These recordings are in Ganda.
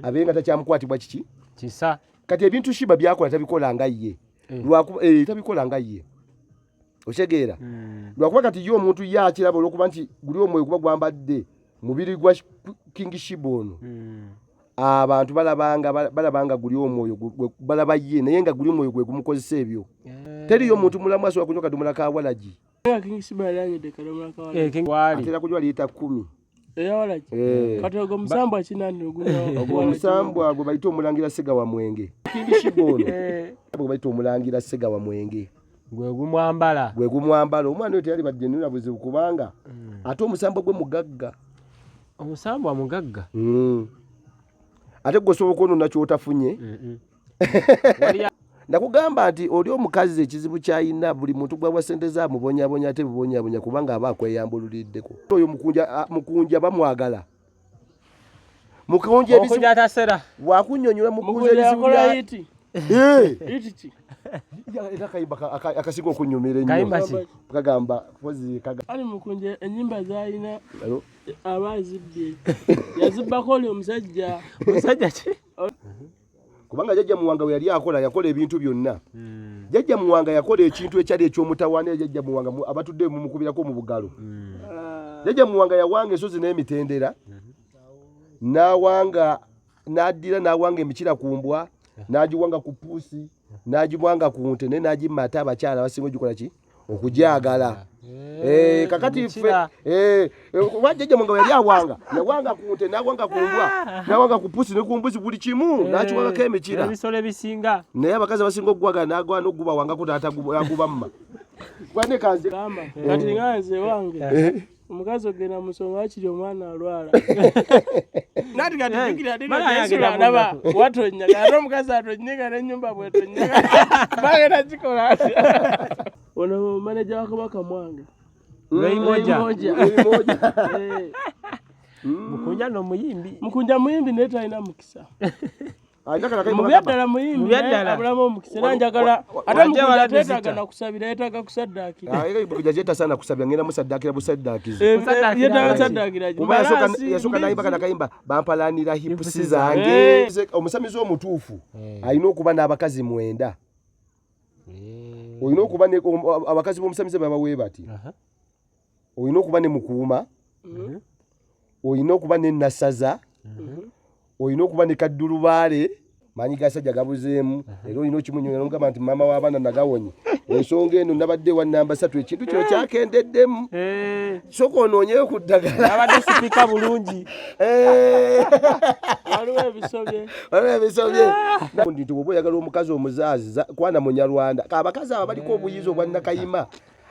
Abe nga takyamukwatibwa kiki kisa. Kati ebintu Shiba byakola tabikola nga ye. Lwakuba tabikola nga ye, okitegeera? Lwakuba kati ye omuntu ye akiraba olwokuba nti guli omwoyo guba gwambadde mubiri gwa King Shiba ono. Abantu balabanga guli omwoyo balaba ye, naye nga guli omwoyo gwe gumukozesa ebyo. Teriyo muntu mulamu asobola kunywa kadomola ka walagi. King Shiba yali anywedde kadomola ka walagi. King Wali. Atera kunywa liita 10. Eya walagi. Kati ogwo musambwa kinani ogunywa? Ogwo omusambwa gwe bayita omulangira Sega wa mwenge. King Shiba ono gwe bayita omulangira Sega wa mwenge. Gwe gumwambala. Gwe gumwambala. Omwana oyo teyali badde nuna buzibu kubanga ate omusambwa gwe mugagga. Omusambwa mugagga? Ate gwe osobola okwonona ky'otafunye. Nakugamba nti oli omukazi ekizibu ky'alina, buli muntu gwawa ssente ze amubonyabonya, ate bubonyabonya kubanga aba akweyambululiddeko. Oyo mukunja bamwagala. Mukunja ebizibu Mukunja atasera. Wakunnyonnyola mukunja Mukunja ebizibu yakola bya yiti. Yiti ki? Era akayimba akasinga okunnyumira ennyo. Kayimba ki? Kagamba, mpozi kaga- Ali mukunja ennyimba z'alina Hello? aba azibbye. Yazibbako oli omusajja. Omusajja ki? Kubanga Jjajja Muwanga we yali akola, yakola ebintu byonna. Jjajja Muwanga yakola ekintu ekyali eky'omutawaana, era Jjajja Muwanga abatudde mumukubirako mu bugalo. Jjajja Muwanga yawanga ensozi n'emitendera, n'addira n'awanga emikira ku mbwa, n'agiwanga ku puusi, n'agiwanga ku nte, naye n'agimma ate abakyala abasinga ogikola ki? Okugyagala. Kakati ffe, Emikira. Kuba Jjajja Muwanga yali awanga, yawanga ku nte, n'awanga ku mbwa, n'awanga ku puusi ne ku mbuzi, buli kimu, n'akiwangako emikira. Ebisolo ebisinga. Naye abakazi abasinga okugwagala n'agwa n'okugubawangako n'agubamma. Gwane kanze. Gamba, kati nga nze wange. Omukazi ogenda mu nsonga wakiri omwana alwala. Nati kati jjukira ate Mala nga yange Yesu alaba namunaku. watonnya, ate omukazi atonyega n'ennyumba bw'etonyega. Bagenda kikola atya? Ono maneja wa Kabaka Mwanga. Ray Moja. Ray Moja. Ray Moja. Mukunja no muyimbi. Mukunja muyimbi naye talina mukisa. Alina kano akayimba Mu kagamba. byaddala muyimbi Mu naye byaddala. abulamu omukisa. Era njagala, ate wajja Mukunja wala teetaaga tuzita. na kusabira, yeetaaga kusaddaakira. Era Mukunja gyetasaana kusabira, ngenda musaddaakira busaddaakizi. Kusaddaakira Yeetaaga ki? kusaddaakira ki? Kuba Mbalaasi, yasooka n'ayimba kano mbizzi. akayimba, bampalanira hipusi Hipusi zange. Omusamize omutuufu alina okuba n'abakazi 9. Olina okuba ne, abakazi b'omusamize baba we bati. Olina okuba ne mukuuma. Olina okuba ne nassaza. Olina okuba ne kaddulubaale. Maanyi ga sajja gabuzeemu. Era olina okimunyonya n'omugamba nti maama w'abaana nagawonye. Ensonga eno nabadde ewa nnamba 3, ekintu kino kyakendeddemu. Sooka onoonyeyo ku ddagala. Nabadde sipika bulungi. Waliwo ebisobye. Waliwo ebisobye. Nti bw'oba oyagala omukazi omuzaazi, kwana Munyarwanda. Abakazi abo baliko obuyizi obwa Nakayima.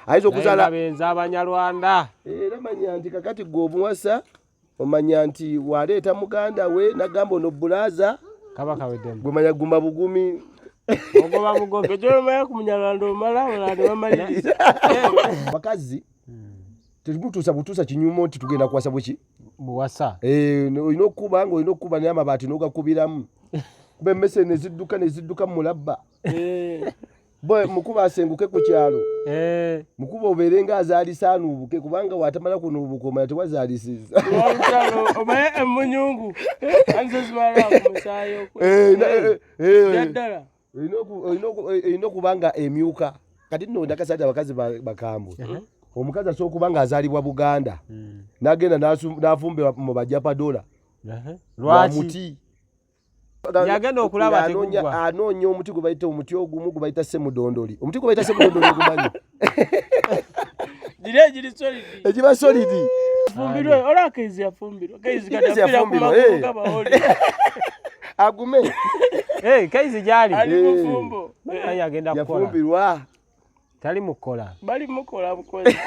Ayinza okuzaala Naye benza Abanyarwanda. Era manya nti kakati gwe omuwasa, omanya nti waleeta muganda we n'agamba ono bbulaaza. Kaba kaweddemu. Gwe manya guma bugumi. Ogoba bugobi. Gwe gy'omanya ku Munyarwanda omala, abalala ne bamaliriza. Bakazi, temutuusa butuusa kinyumo nti tugenda kuwasa buki? Buwasa. Olina okukuba nga olina okukuba naye amabaati n'ogakubiramu. Kuba emmese ne zidduka ne zidduka mu mulabba. Boy, mukuba asenguke ku kyalo. Mukuba obeere nga azaalisa anuubuke, kubanga bw'atamala kunuubuka omanya tewazaalisiza. Olutalo, omaye emunyungu. Anze zimala ku musaayi okwe. Byaddala. Olina okuba nga emyuka. Kati nno ndakasajja abakazi bakambwe. Omukazi asobola okuba nga azaalibwa Buganda. N'agenda n'afumbirwa mu Bajapadola. Lwaki? Muti. Yagenda okulaba tegugwa. Anoonya omuti gwe bayita omuti ogumu gwe bayita semudondoli. Omuti gwe bayita semudondoli ogumanyi? Giri egiri solid. Egiba solid. Fumbirwe, ola Kezi yafumbirwa. Kezi kati Kezi afiira ku yafumbirwa, magulu eh. g'abawoli. Agume. Kezi gy'ali. Ali mufumbo. Naye agenda kukola. Yafumbirwa. Tali mukola. Bali mukola bukozi.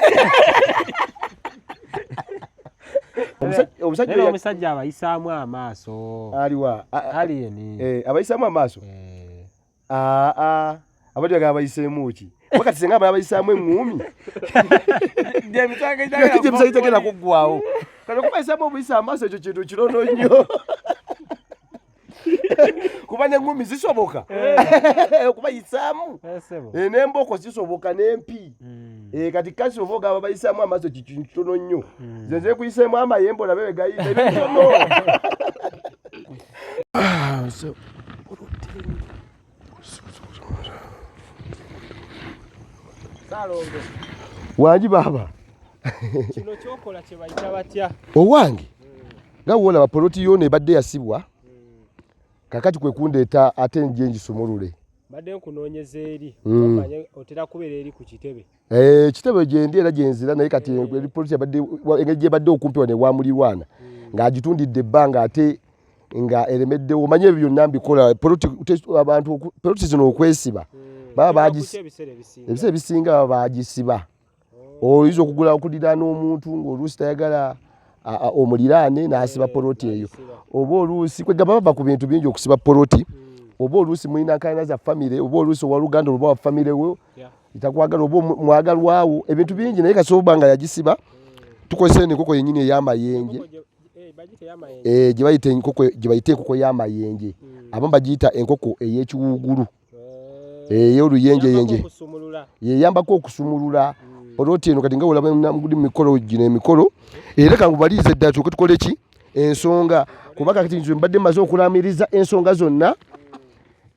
Omusajja Naye omusajja abayisaamu amaaso. Aliwa? Alien. Abayisaamu amaaso? Abadde bagamba abayiseemu ki? Wakati singa abala abayisaamu eŋŋuumi. Gy'emisango egitagenda Gy'emisango egitagenda kuggwaawo. Kati okubayisaamu obuyisa amaaso ekyo kintu kitono nnyo. Kuba n'eŋŋuumi zisoboka. Okubayisaamu. Sebo. N'emboko zisoboka n'empi. Kati kasi oba ogamba bayisaamu amaaso kintu kitono nnyo. Nze nze nkuyiseemu amayembe olabe bwe gayimba ebyo bitono. Kanse Ssalongo. Wangi baaba. Kino kyokola kye bayita batya? Owange nga woolaba poloti yoona ebadde yasibwa, kakati kwe kundeeta ate nje ngisumulule. Mbadde nkunoonyeza eri. Omanye otera kubeera eri ku kitebe. Ekitebe gyendi era gyenzira, naye kati eri poloti yabadde engeri gyebadde okumpi wano ewa mulirwana ng'agitundidde ebbanga ate nga eremeddewo. Omanye ebyo byonna mbikola poloti, abantu poloti zino okwesiba baba Ebiseera ebisinga. Ebiseera ebisinga baba bagisiba. Oyinza okugula okuliraana omuntu ng'oluusi tayagala omuliraane n'asiba poloti eyo, oba oluusi kwegamba bava ku bintu bingi okusiba poloti, oba oluusi mulina nkaayana za famire, oba oluusi owaluganda oba wa famire we takwagala, oba mwagalwawo, ebintu bingi. Naye kasita oba nga yagisiba, tukozesa eno enkoko yennyini ey'amayenje. Bagiyita ey'amayenje. Gye bayita enkoko, gye bayita enkoko y'amayenje, abamu bagiyita enkoko ey'ekiwuugulu, ey'oluyenjeyenje. Yambako okusumulula. Yeyambako okusumulula poloti eno. Kati nga olaba muli mikolo gino emikolo, era kangubalirize ddala tuke tukole ki ensonga, kuba kakati nze mbadde mmaze okulamiriza ensonga zonna,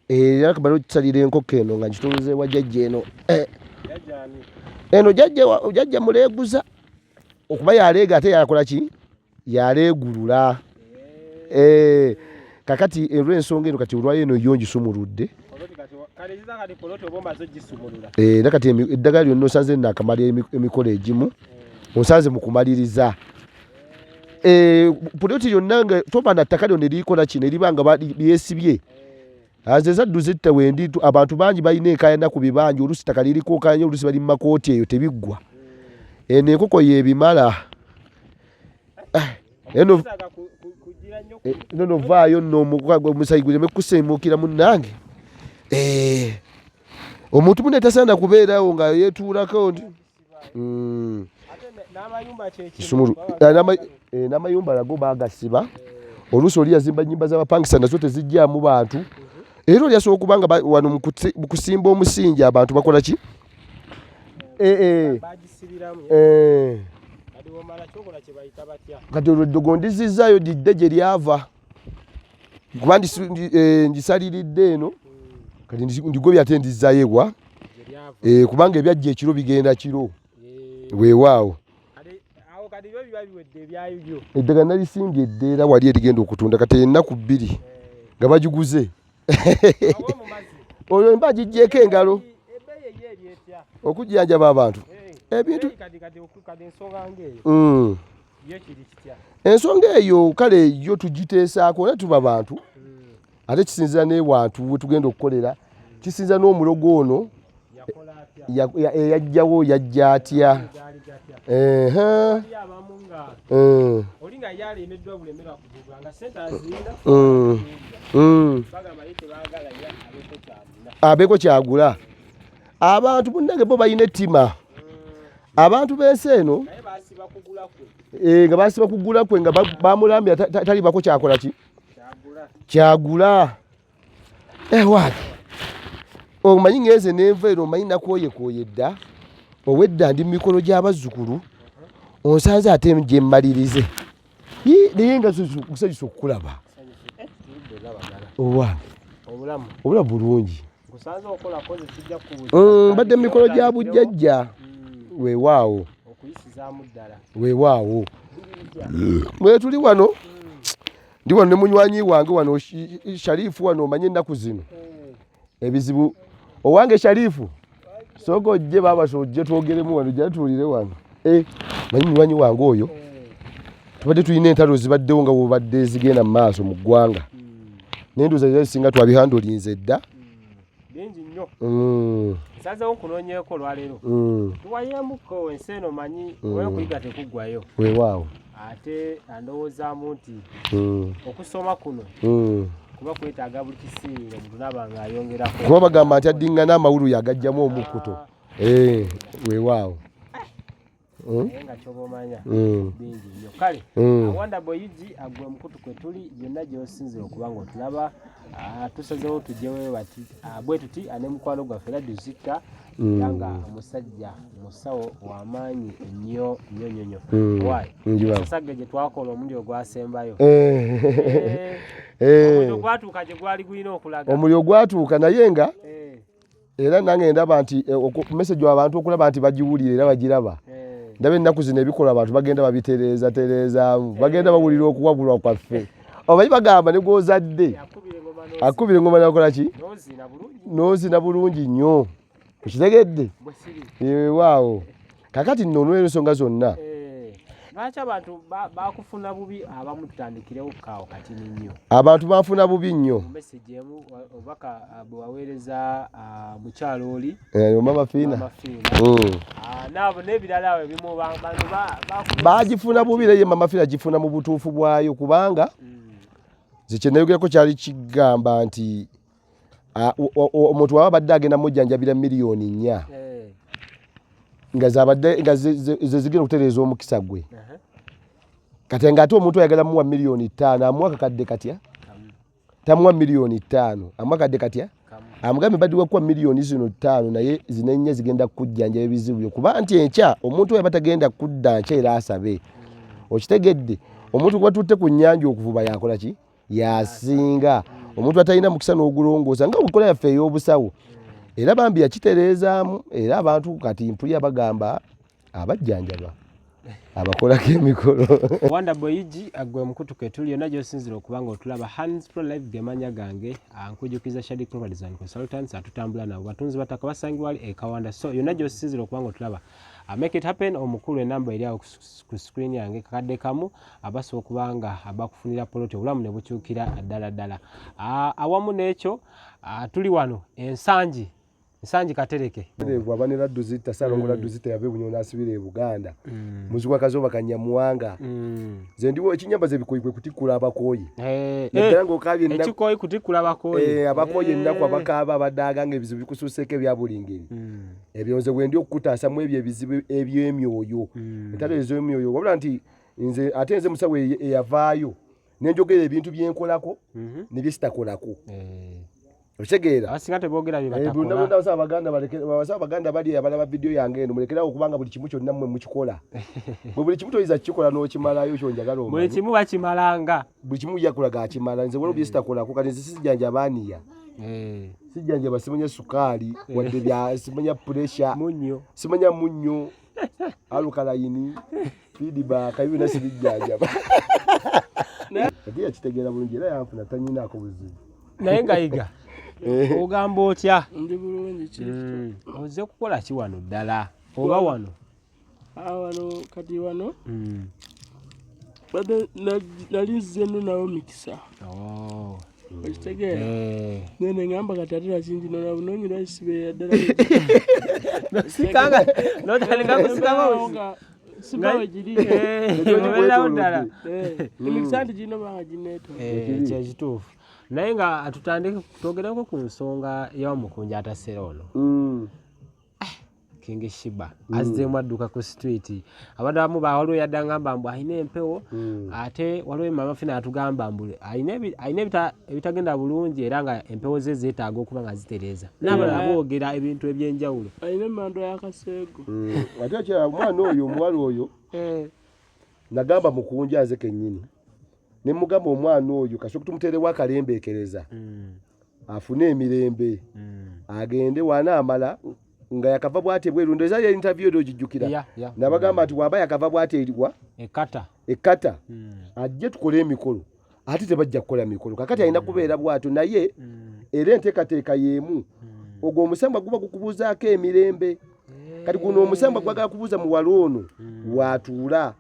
era kamale okukisalira enkoko eno nga nkitunuza ewa jjajja eno. Jjajja ani? Eno jjajja muleeguza, okuba yaleega ate yakola ki, yaleegulula. Kakati olw'ensonga eno kati olwayo eno yo ngisumuludde. Poloti kati kale ekiza kati poloti oba omaze ogisumulula. Era kati eddagala lyonna osanze naakamala emikolo egimu, onsanze mu kumaliriza. Poloti yonna nga toba na ttaka lyonna erikola kino eriba nga lyesibye. Nze zaddu zitta wendi, abantu bangi balina enkaayana ku bibanja, oluusi ttaka liriko nkaayana, oluusi bali mu makooti eyo tebiggwa. Eno enkoko y'ebimala. Eno Omusaga kugira nnyo ku- eno no vaayo nno omusayi guleme kuseemuukira munnange. Omuntu munne tasaana kubeerawo nga yeetuulako nti Ate n'amayumba kye kimu. Kisumulu. N'amayumba nago baagasiba. Oluusi oli yazimba nnyumba z'abapangisa nazo tezijjaamu bantu. Era oli asobola okuba nga wano mu kusimba omusingi abantu bakola ki? Bagisibiramu. Kati bw'omala kyokola kye bayita batya? Kati olwo eddogo ndizizzaayo didde gye lyava. Kuba ndisaliridde eno, kati ndigobye ate ndizzaayo ewa? Gye lyava. Kubanga ebyajja ekiro bigenda kiro. Weewaawo. Kati awo kati byo biba biwedde ebyayubyo. Eddagala nalisimbye edda era wali erigenda okutunda kati ennaku 2 nga bagiguze. Awo mu mazzi. Oyo mba agiggyeko engalo. Ebbeeyi eyo eri etya? Okujjanjaba abantu. Ebintu Ebbeeyi kati, kati, kati ensonga ng'eyo. Yo kiri kitya? Ensonga eyo kale yo tugiteesaako era tuba bantu. Ate kisinziira n'ewantu we tugenda okukolera, kisinziira n'omulogo ono. Yakola atya? Eyajjawo yajja atya? Gaali gatya? Ehe. Waliyo abamu nga oli nga ye alemeddwa bulemerwa kugulwa nga ssente azirina. Bagamba ye tebaagala ye abeeko kyagula. Abeeko kyagula. Abantu munnange bo balina ettima. Abantu b'ensi eno, Naye baasiba kugula kwe. Nga baasiba kugula kwe nga bamulambira talibako kyakola ki? Kyagula. Kyagula. Wapi? Omanyi ngenze n'enva eno, omanyi nakooyekooye dda. Owedda ndi mu mikolo gy'abazzukulu, onsanze ate gye mmalirize. Yii, naye nga nsanyuse okukulaba. Owange. Obulamu. Obulamu bulungi. Nkusanze okola koze sijja kukubuuza. Mbadde mu mikolo gya bujjajja. Weewaawo. Okuyisizaamu ddala. Weewaawo. Bwe tuli wano, ndi wano ne munywanyi wange wano, Sharifu wano, omanye ennaku zino. Ebizibu. Owange Sharifu, sooka ojje baaba, ojje twogeremu wano, jja tuwulire wano. Manyi munywanyi wange oyo, tubadde tulina entalo zibaddewo nga bw'obadde zigenda mu maaso mu ggwanga. Naye ndowooza era singa twabihandulinze dda. Bingi nnyo. Nsazeewo nkunoonyeeko olwaleero. Tuwayeemuko ensi eno manyi olw'okuyiga tekuggwayo. Weewaawo. Ate ndowoozaamu nti okusoma kuno kuba kwetaaga buli kiseera omuntu n'aba ng'ayongerako. Kuba bagamba nti addingana amawulu yagajjamu omukkuto. Weewaawo. Naye nga ky'oba omanya bingi nnyo. Kale, Wonder Boy UG agwe omukutu kwe tuli byonna gy'osinzira okuba ng'otulaba. Tusazeewo tujjewo bati, bwe tuti, ne mukwano gwaffe Laddu Zikka, era nga omusajja musawo w'amaanyi nnyo nnyo nnyo nnyo. Why? Njibawo. Sasagge gye twakola omulundi ogwasembayo. Eh. Gwatuuka gye gwali gulina okulaga. Omuliro gwatuuka naye nga Eh. era nange ndaba nti message abantu okulaba nti bagiwulira era bagiraba. Ndaba ennaku zino ebikolwa abantu bagenda babitereeza tereezaamu, bagenda bawulira okuwabulwa kwaffe. Omanyi bagamba ne gw'ozadde akubira engoma nakola ki? N'ozina bulungi nnyo. Okitegedde? Weewaawo. Kakati nno olw'ensonga zonna. Lwaki abantu bakufuna bubi abamu tutandikirewo kaawo katini nnyo? Abantu banfuna bubi nnyo. Mu message emu obubaka bwe waweereza mukyalo oli. Mama Fiina. Mama Fiina. Naabo n'ebirala awo ebimu bantu bagifuna bubi era ye Mama Fiina agifuna mu butuufu bwayo kubanga nze kye nayogerako kyali kigamba nti omuntu waba abadde agenda mujjanjabira 4 million nga zabadde nga ze zigenda okutereeza omukisa gwe. Kati ng'ate omuntu ayagala muwa 5 million, amuwa kakadde katya? Tamuwa 5 million, amuwa kakadde katya? Amugambe badde wakuwa 5 million naye zino ennya zigenda kujjanjaba ebizibu byo, kuba nti enkya omuntu oyo aba tagenda kudda nkya era asabe. Okitegedde? Omuntu gwe batutte ku nnyanja okuvuba yakola ki? Yasinga. Omuntu atalina mukisa n'ogulongoosa nga bukola yaffe ey'obusawo. Era bambi yakitereezaamu era abantu kati mpulira bagamba abajjanjaba abakolako emikolo. Wonder Boy UG, gwe mukutu ketuli yonna gy'osinzira okuba nga otulaba. Hans Pro Live ge mannya gange. Nkujukiza Shadi Properties and Consultants atutambula nabo batunzi bataka basangibwa wali e Kawanda. So yonna gy'osinzira okuba nga otulaba, make it happen. Omukulu enamba eri awo ku screen yange, kakadde kamu abasobola okuba nga bakufunira poloti, obulamu ne bukyukira ddala ddala. Awamu n'ekyo, tuli wano Ensangi, Nsangi Katereke. Aba ne laddu zitta Saalongo, laddu zitta yava e Bunyoro n'asibira e Buganda. Muzibu akazooba Kanyamuwanga. Nze ndiwo ekinyambaza ebikoyi kwe kutikkula abakooyi. Naddala ng'okaabye ennaku. Ekikoyi kutikkula abakooyi. Abakooyi ennaku, abakaaba, abadaaga ng'ebizibu bikusuuseeko ebya buli ngeri. Ebyo nze bwe ndi okukutaasa mu ebyo ebizibu eby'emyoyo. Entalo ez'emyoyo. Wabula nti nze ate nze musawo eyavaayo ne njogera ebintu bye nkolako ne bye sitakolako. Okitegeera? Abasinga teboogera bye bonna batakola. Bonna abasaba Abaganda baleke, abasaba Abaganda bali abalaba vidiyo yange eno, mulekerawo okubanga buli kimu kyonna mmwe mukikola. Bwe buli kimu toyinza kukikola n'okimalayo kyonjagala buli omanye. Kimu bakimalanga. Buli kimu yakulaga akimala. Nze waliwo bye sitakolako. Kati nze sijjanjaba aniya, sijjanjaba simanya sukaali, wadde bya simanya pressure, munnyo. Simanya munnyo, alkaline, feedback, ebyo byonna sibijjanjaba. Kati yakitegeera bulungi era yanfuna tanyinaako buzibu. Naye nga Yiga, ogamba otya? Ndi bulungi ki. Ozze kukola ki wano ddala oba wano? Ah, wano kati wano badde nali nzize nno nawo mikisa. Oh. Okitegeera? Eh. Nene ngamba kati ate lwaki njinona bunoonyi, lwaki sibeera ddala? Nosikanga notandika kusikamu. Nga sibawe giri. Obeerawo ddala. Eh, emikisa nti girina obanga gineetoola. Eh, kyekituufu. Naye nga tutandike twogereko ku nsonga y'omukunja atasera ono, King Shiba. Azzeemu adduka ku street. Abantu abamu waliwo yadda ngamba mbu alina empewo, ate waliwo Mama Fina atugamba mbu alina ebitagenda bulungi era nga empewo ze zeetaaga okuba nga zitereeza, n'abalala boogera ebintu ebyenjawulo. Alina emmando y'akaseego. Ate ekirala, omwana oyo, omuwala oyo, nagamba mukunja nze kennyini ne mugamba omwana oyo kasooka tumuteerewo akalembeekereza afune emirembe, agende wanaamala nga yakava bwati ebweru. Ndowooza ye interview ero ogijjukira. Yeah. Nabagamba nti waba yakava bwati eriwa ekata ekata, ajje tukole emikolo. Ate tebajja kukola mikolo kakati alina kubeera bwatyo, naye era enteekateeka y'emu. Ogwo omusambwa guba gukubuuzaako emirembe. Kati guno omusambwa gwagala kubuuza muwala ono waatuula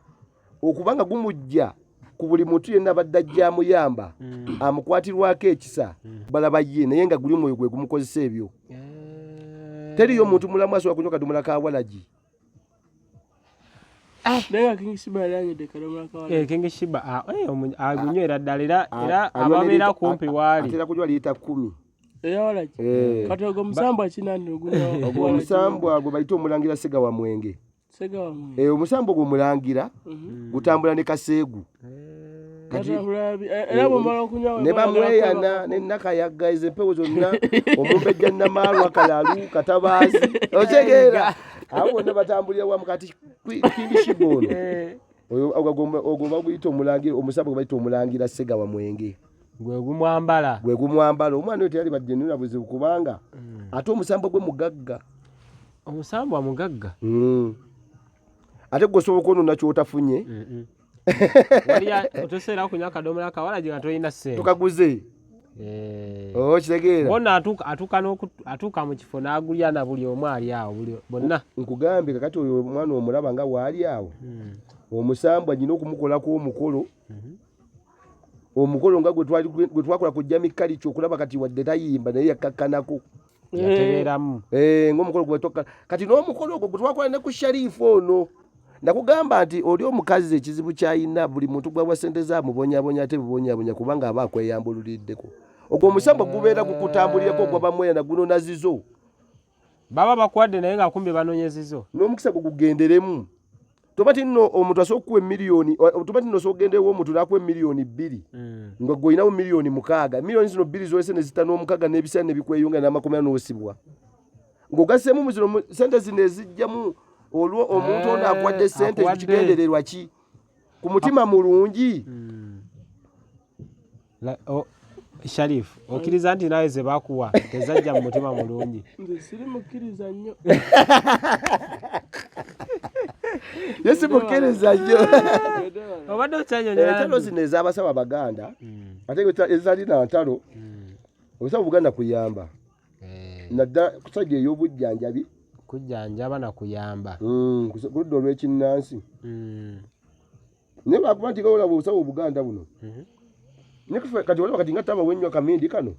okubanga gumujja ku buli muntu yenna abadde ajja amuyamba, amukwatirwako ekisa, balaba ye naye nga guli omwoyo gwe gumukozesa ebyo. Teriyo muntu mulamu asobola kunywa kadomola ka walagi. Naye nga King Shiba yali anywedde kadomola ka walagi. Eh, King Shiba agunywera ddala era Anywa ne ababeera kumpi waali. Atera kunywa liita 10. Eya walagi? Eh. Kati ogwo omusambwa kinani ogunywa? Ogwo omusambwa gwe bayita omulangira Sega wa mwenge. Sega wa mwenge. Eh, omusambwa ogwo omulangira gutambula ne kaseegu. Kati Era bwomala okunywa ne bamweyana ne Nakayaga, ezo empewo zonna, omumbejja Namaalwa, Kalalu, Katabaazi, otegeera, abo bonna batambulira wamu. Kati King Shiba ono, oyo ogwo baguyita omulangira, omusambwa gwe bayita omulangira Sega wa mwenge. Gwe gumwambala. Gwe gumwambala. Omwana oyo teyali badde nina buzibu kubanga ate omusambwa gwe mugagga. Omusambwa mugagga. Ate gwe osobola okwonona kyotafunye. Wali otoseera kunywa akadomola kawalagi nga tolina ssente. Tukaguze. Oh, kitegeera. Bona atuuka mu kifo n'agulya na buli omu ali awo, buli bonna. Nkugambye kakati oyo omwana omulaba nga waali awo. Omusambwa nyina okumukolako omukolo. Omukolo nga gwe twakola ku Jamie Culture okulaba kati wadde tayimba naye yakkakkanako. Yatereeramu. Ng'omukolo gwe twakka. Kati n'omukolo ogwo gwe twakola ne ku Sharifu ono. Nakugamba nti oli omukazi ekizibu ky'alina buli muntu gw'awa ssente ze amubonyabonya ate bubonyabonya kubanga aba akweyambululiddeko. Ogwo omusambwa gubeera gukutambulirako ogwa bamweya na guno nazizo. Baba bakuwadde naye nga kumbe banoonyezizo. N'omukisa gwo gugenderemu. Toba ti nno omuntu asobola okukuwa emiliyoni, toba ti nno osobola okugenda ew'omuntu n'akuwa emiliyoni 2. Nga ggwe olinawo miliyoni 6. Miliyoni zino 2 z'olese ne zita n'omukaga n'ebiseera ne bikweyongera n'amakomera n'osibwa. Ng'ogasseemu mu zino ssente zino ezijjamu olwo omuntu ono akuwadde ssente Akuwadde. kigendererwa ki? Ku mutima mulungi. Sharif, okkiriza nti naawe ze baakuwa tezajja mu mutima mulungi? Nze siri mukkiriza nnyo. Ye si mukkiriza nnyo. Obadde okyanyonyola Entalo nti- zino ez'abasawo Abaganda, ate ezitali na ntalo, obusawo Buganda kuyamba. Naddala ku ssajja ey'obujjanjabi. Kujjanjaba na kuyamba. Ku ludda olw'ekinnansi. Naye lwakuba nti nga olaba obusawo Obuganda buno. Naye kati olaba kati nga taba wenywa kamindi kano.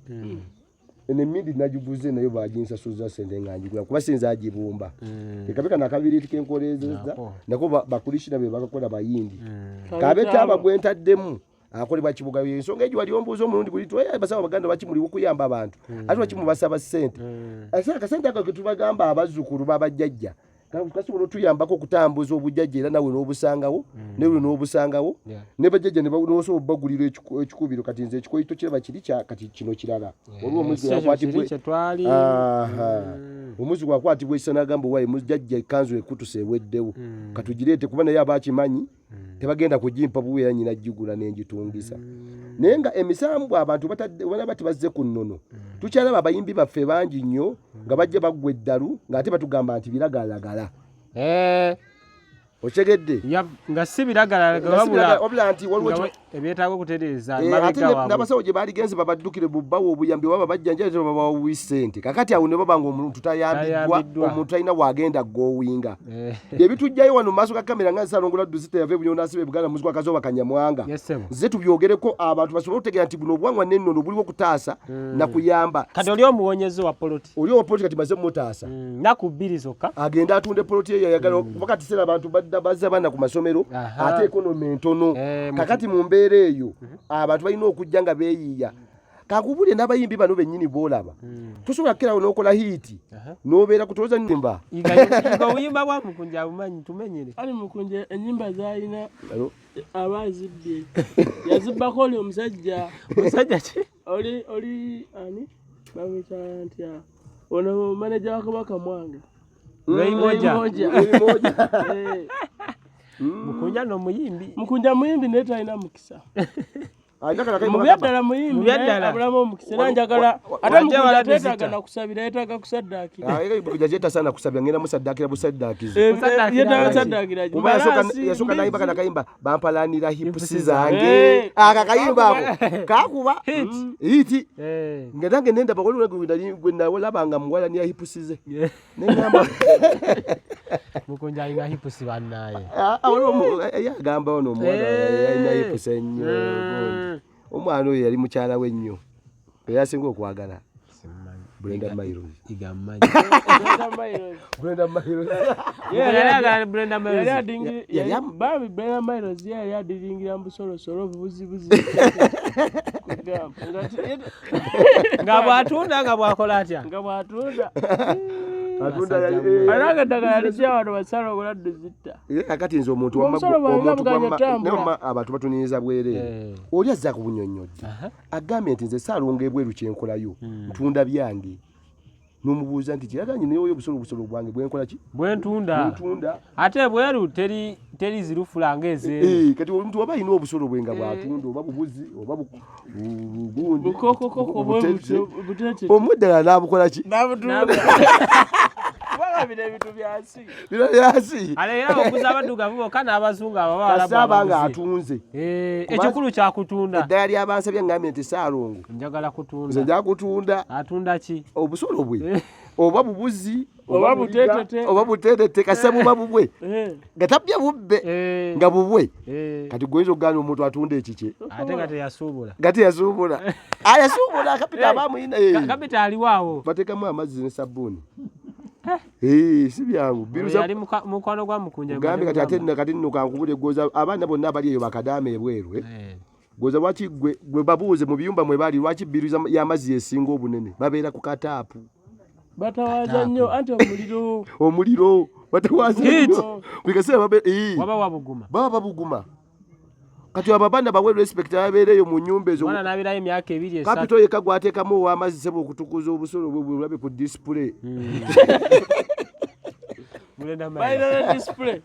Eno emindi nagiguze nayo baginsasuza ssente nga njigula kuba sinza agibumba. Ekabe kano akabiriiti ke nkoleezezza, Nako. nako bakulishira be bakakola Bayindi. Kabe taba gwe ntaddemu akolebwa Kibuga. Yo ensonga egyo wali ombuuza omulundi guli nti, Oye, abasawo Abaganda lwaki muliwo kuyamba abantu? Ate lwaki mubasaba ssente? Ate akasente ako ke tubagamba abazzukulu b'abajjajja, kasobola otuyambako okutambuza obujjajja era nawe n'obusangawo, ne lwe n'obusangawo, ne bajjajja ne n'osobola obbagulira ekikubiro. Kati nze ekikoyito kiraba kiri kya, kati kino kirala. Waliwo omuzzi Si ekyo akwatibwa kiri kye twali. Aha. Omuzzi gwakwatibwa ekisa n'agamba owaye mujjajja ekkanzu ekutuse eweddewo. Katugireete kuba naye aba akimanyi, tebagenda kugimpa buwi era nnyina gigula n'engitungisa. Naye nga emisambwa abantu batadde, bana bati bazze ku nnono. Tukyalaba abayimbi baffe bangi nnyo nga bajja baggwa eddalu ng'ate batugamba nti biragalalagala. Okitegedde? Ya, nga si biragalalagala, Nga si wabula biragala, wabula nti waliwo nga kye ebyetaaga okutereeza emabega Ate waabwe. n'abasawo gye baaligenze babaddukire mu bbawa obuyambi oba babajjanjabe ate babawa ssente. Kaakati awo ne baba ng'omuntu tayambiddwa, Tayambiddwa. omuntu talina w'agenda gowinga. Ebitujjayo wano mu maaso ga kamera nga Nsaalongo Laddu Zita yava e Bunyoro n'asiba e Buganda muziku akazooba Kanyamwanga. Yes, sir. Nze tubyogereko abantu basobole okutegeera nti buno obuwangwa n'ennono buliwo okutaasa na kuyamba. Kati oli omuwonyezza owa poloti. Oli owa poloti kati maze mutaasa. Nnaku 2 zokka. Agende atunde poloti ye yayagala, kuba kati seera abantu badda bazza baana ku masomero, ate economy entono. Kakati mu mbeera eyo, abantu balina okujja nga beeyiiya. Kankubulire n'abayimbi bano bennyini b'olaba. Tosobola kukerawo n'okola hiiti, n'obeera ku tolooza nnyimba. Yiga obuyimba bwa Mukunja abumanyi, tumenyere. Ali Mukunja ennyimba z'alina Hello? aba azibbye. Yazibbako oli omusajja. Omusajja ki? Oli ani? Bamuyita ntya? Ono maneja wa Kabaka Mwanga. Ray Moja. Ray Moja. Ray Moja. Mukunja no muyimbi. Mukunja muyimbi naye talina mukisa. Alina kano akayimba Mu bya kagamba. ddala muyimbi, Mu bya naye ddala. abulamu omukisa. Era njagala, ate Wajja Mukunja wala teetaaga tezita. na kusabira, yeetaaga kusaddaakira. Era Mukunja gyetaasa na kusabira, ngenda musaddaakira busaddaakizi. Kusaddaakira Yeetaaga lwaki? kusaddaakira. Kuba Mbalaasi, yasooka n'ayimba kano mbizzi. akayimba, bampalanira hipusi Hipusi zange. zange. Ako akayimba ako kakuba. Hit. Hit. Nga nange nendaba waliwo gwe nalaba nga muwalanira hipusi ze. Ne ŋŋamba. Mukunja alina hipusi bannaaye. Waliwo ye agamba ono omuwala alina hipusi ennyo, gundi. Omwana oyo yali mukyala we nnyo. Era asinga okwagala. Simumanyi. Brenda Miles. Iga mmanyi. Brenda Miles. Brenda Miles. Yali ayagala Brenda Miles. Yali adingi-, Yali yali bambi Brenda Miles ye yali adiringira mu busolosolo obubuzibuzi. Kugamba, nga Nga bw'atunda, nga bw'akola atya? Nga bw'atunda. Atunda Basajja yali, mmwe. Alanga eddagala lijja wano basala obulwadde zitta. Era kakati nze omuntu wamma Omusolo bwange omuntu buganya wamma, ttambula. naye wamma abantu batunyiriza bwereere. Oli azze akubunyonnyodde. Agambye nti nze Ssaalongo ebweru kye nkolayo, ntunda byange. N'omubuuza nti kiraganye naye oyo obusolo, obusolo bwange bwenkola ki? Bwentunda. Bwentunda. Ate ebweru teri zirufula ng'ezeeru. Kati omuntu waba alina obusolo bwe nga bwatunda, oba bubuzi, oba bugundi, Bukokokoko bwe butete. butyo, butete. Omuddala n'abukola ki? N'abutunda. Kubanga bino ebintu byansi. Bino byansi. Ale era oguza abaddugavu bokka n'abazungu abo baba Kasita aba nga abaguzi. atunze. Ekikulu kyakutunda. Eddala ly'abansabye ngambye nti Ssaalongo. Njagala kutunda. Nze nja kutunda. Atunda ki? Obusolo bwe. Oba bubuzi, oba buliga, buteetete. Oba buteetete, kasita buba bubwe. Nga tabbye bubbe. Nga bubwe. Kati gwe oyinza okugaana omuntu atunda ekikye? Ate nga teyasuubula. Nga teyasuubula. Yasuubula, kapita aba amuyina. Kapita aliwo awo. Bateekamu amazzi ne sabbuuni. Si byangu. Biru Oyo yali mukwano gwa Mukunja. Ugambe kati ate nno, kati nno kankubule gwoza abaana bonna abali eyo bakadaama ebweru, Gwoza lwaki gwe babuuze mu biyumba mwe bali, lwaki biru y'amazzi esinga obunene? Babeera ku kataapu. Batawaaza nnyo, anti omuliro. Omuliro. Batawaaza Heat. nnyo. Buli kaseera babe-. Waba wabuguma. Baba babuguma. Kati abo abaana bawe respect ababeera eyo mu nnyumba ezo. Omwana n'abeerayo emyaka ebiri, esatu. Kapito yekka gw'ateekamu ow'amazzi sebo okutukuza obusolo bwe bulabe ku display. Mulenda mayi. Balina ne display.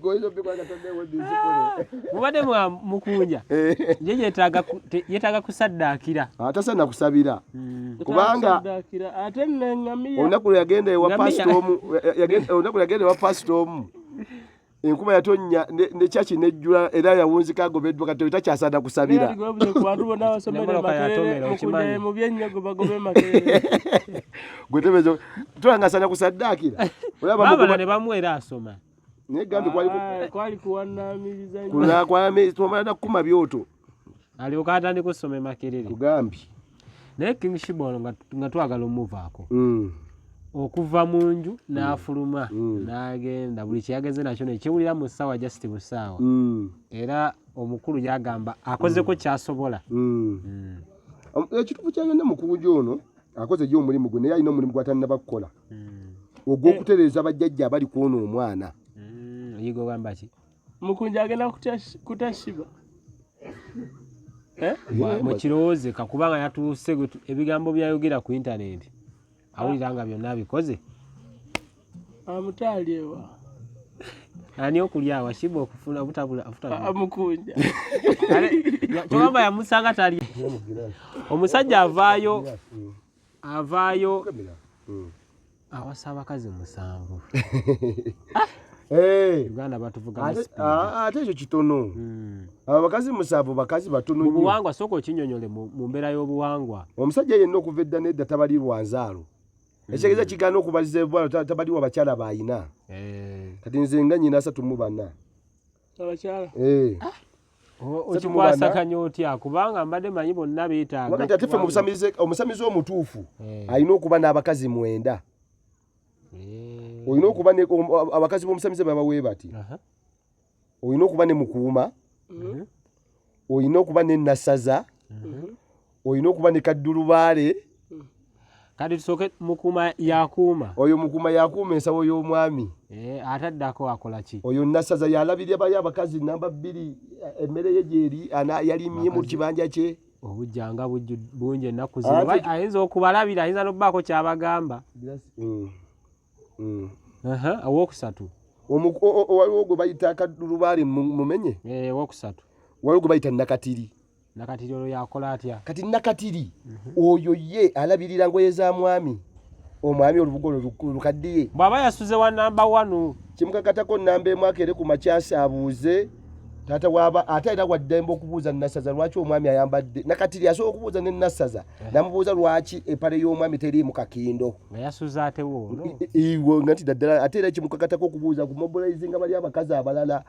Goyinza obikola Katonda ewo display. Mubadde mwa Mukunja. Ye yeetaaga kusaddaakira. Tasaana kusabira. Kubanga Kusaddaakira. Ate neŋŋamiya. olunaku lwe yagenda ewa Ŋŋamiya. pastor omu, olunaku lwe yagenda ewa pastor omu, enkuba yatonnya ne church nejjula era yawunzika agobeddwa, kati takyasaana kusabira. Naye gwebuze ku bantu bonna abasomera N'emmotoka Makerere, yatomera, Mukunja okimanyi. ye mubi ennyo gwe bagoba e Makerere. Gwe tebezo, tulaba nga asaana kusaddaakira. Olaba Baabala mugoba- ne bamuwa era asoma. Naye gambe kwali ku- Kwali kuwannaamiriza nnyo. Kuna twamala na kukuma byoto. Alyoka atandika okusoma e Makerere. Kugambye. Naye King Sheeba ono nga twagala omuvaako. Okuva mu nju n'afuluma, n'agenda, buli kye yageze nakyo ne kiwulira mu ssaawa just busaawa. Era omukulu yagamba akozeko ky'asobola. Ekituufu kya byonna, Mukunja ono akoze gye omulimu gwe, naye alina omulimu gw'atannaba kukola. Ogw'okutereeza bajjajja abali kwona omwana. Yiga ogamba ki? Mukunja agenda kutya Sheeba. Mukirowoozeka kubanga yatuuse ebigambo by'ayogera ku intaneti. Awulira nga byonna abikoze. Amutaali ewa. Ani okulya awa Sheeba okufuna obutabula, obutabula. Mukunja. Kyogamba yamusanga tali. Omusajja avaayo awasa abakazi 7. Uganda batuvuga mu speed. Ate ekyo kitono. Abo abakazi 7 bakazi batono Mu nnyo. buwangwa sooka okinnyonnyole mu mbeera y'obuwangwa. Omusajja yenna okuva edda n'edda tabalirwa nzaalo. Ekitegeeza kigaana okubaliza ebwalo tabalirwa bakyala b'ayina. Kati nze nga nnyina 34. Abakyala. Okikwasaganya otya? Kubanga mbadde manyi bonna beetaaga. Wakati ate ffe mu omusamize omutuufu alina okuba n'abakazi 9. Olina okuba ne, abakazi b'omusamize baba we bati. Olina okuba ne mukuuma. Olina okuba ne nassaza. Olina okuba ne kaddulubaale. Kati tusooke mukuuma yakuuma. Oyo mukuuma yakuuma ensawo y'omwami. Ataddako akola ki? Oyo nassaza yalabirira bali abakazi namba 2, emmere ye gy'eri, yalimye mu Abakazi. kibanja kye. Obujja nga bungi ennaku zino. Oba ayinza okubalabira, ayinza n'obbaako ky'abagamba. Owokusatu. Waliwo gwe bayita kaddulubaale mumenye? Owokusatu. Waliwo gwe bayita Nakatiri. Nakatiri olwo yakola atya? Kati Nakatiri oyo ye alabirira ngoye za mwami. Omwami olubugo olwo lukaddiye. Bw'aba yasuze wa namba 1. Kimukakatako namba emu akeere ku makyasi abuuze taata waba, ate era waddembe okubuuza Nassaza lwaki omwami ayambadde. Nakatiri asobola okubuuza ne Nassaza. N'amubuuza lwaki empale y'omwami teriimu kakindo. Nga yasuze ate woono. Iwo nga nti ddala ate era kimukakatako okubuuza ku mobilizinga bali abakazi abalala.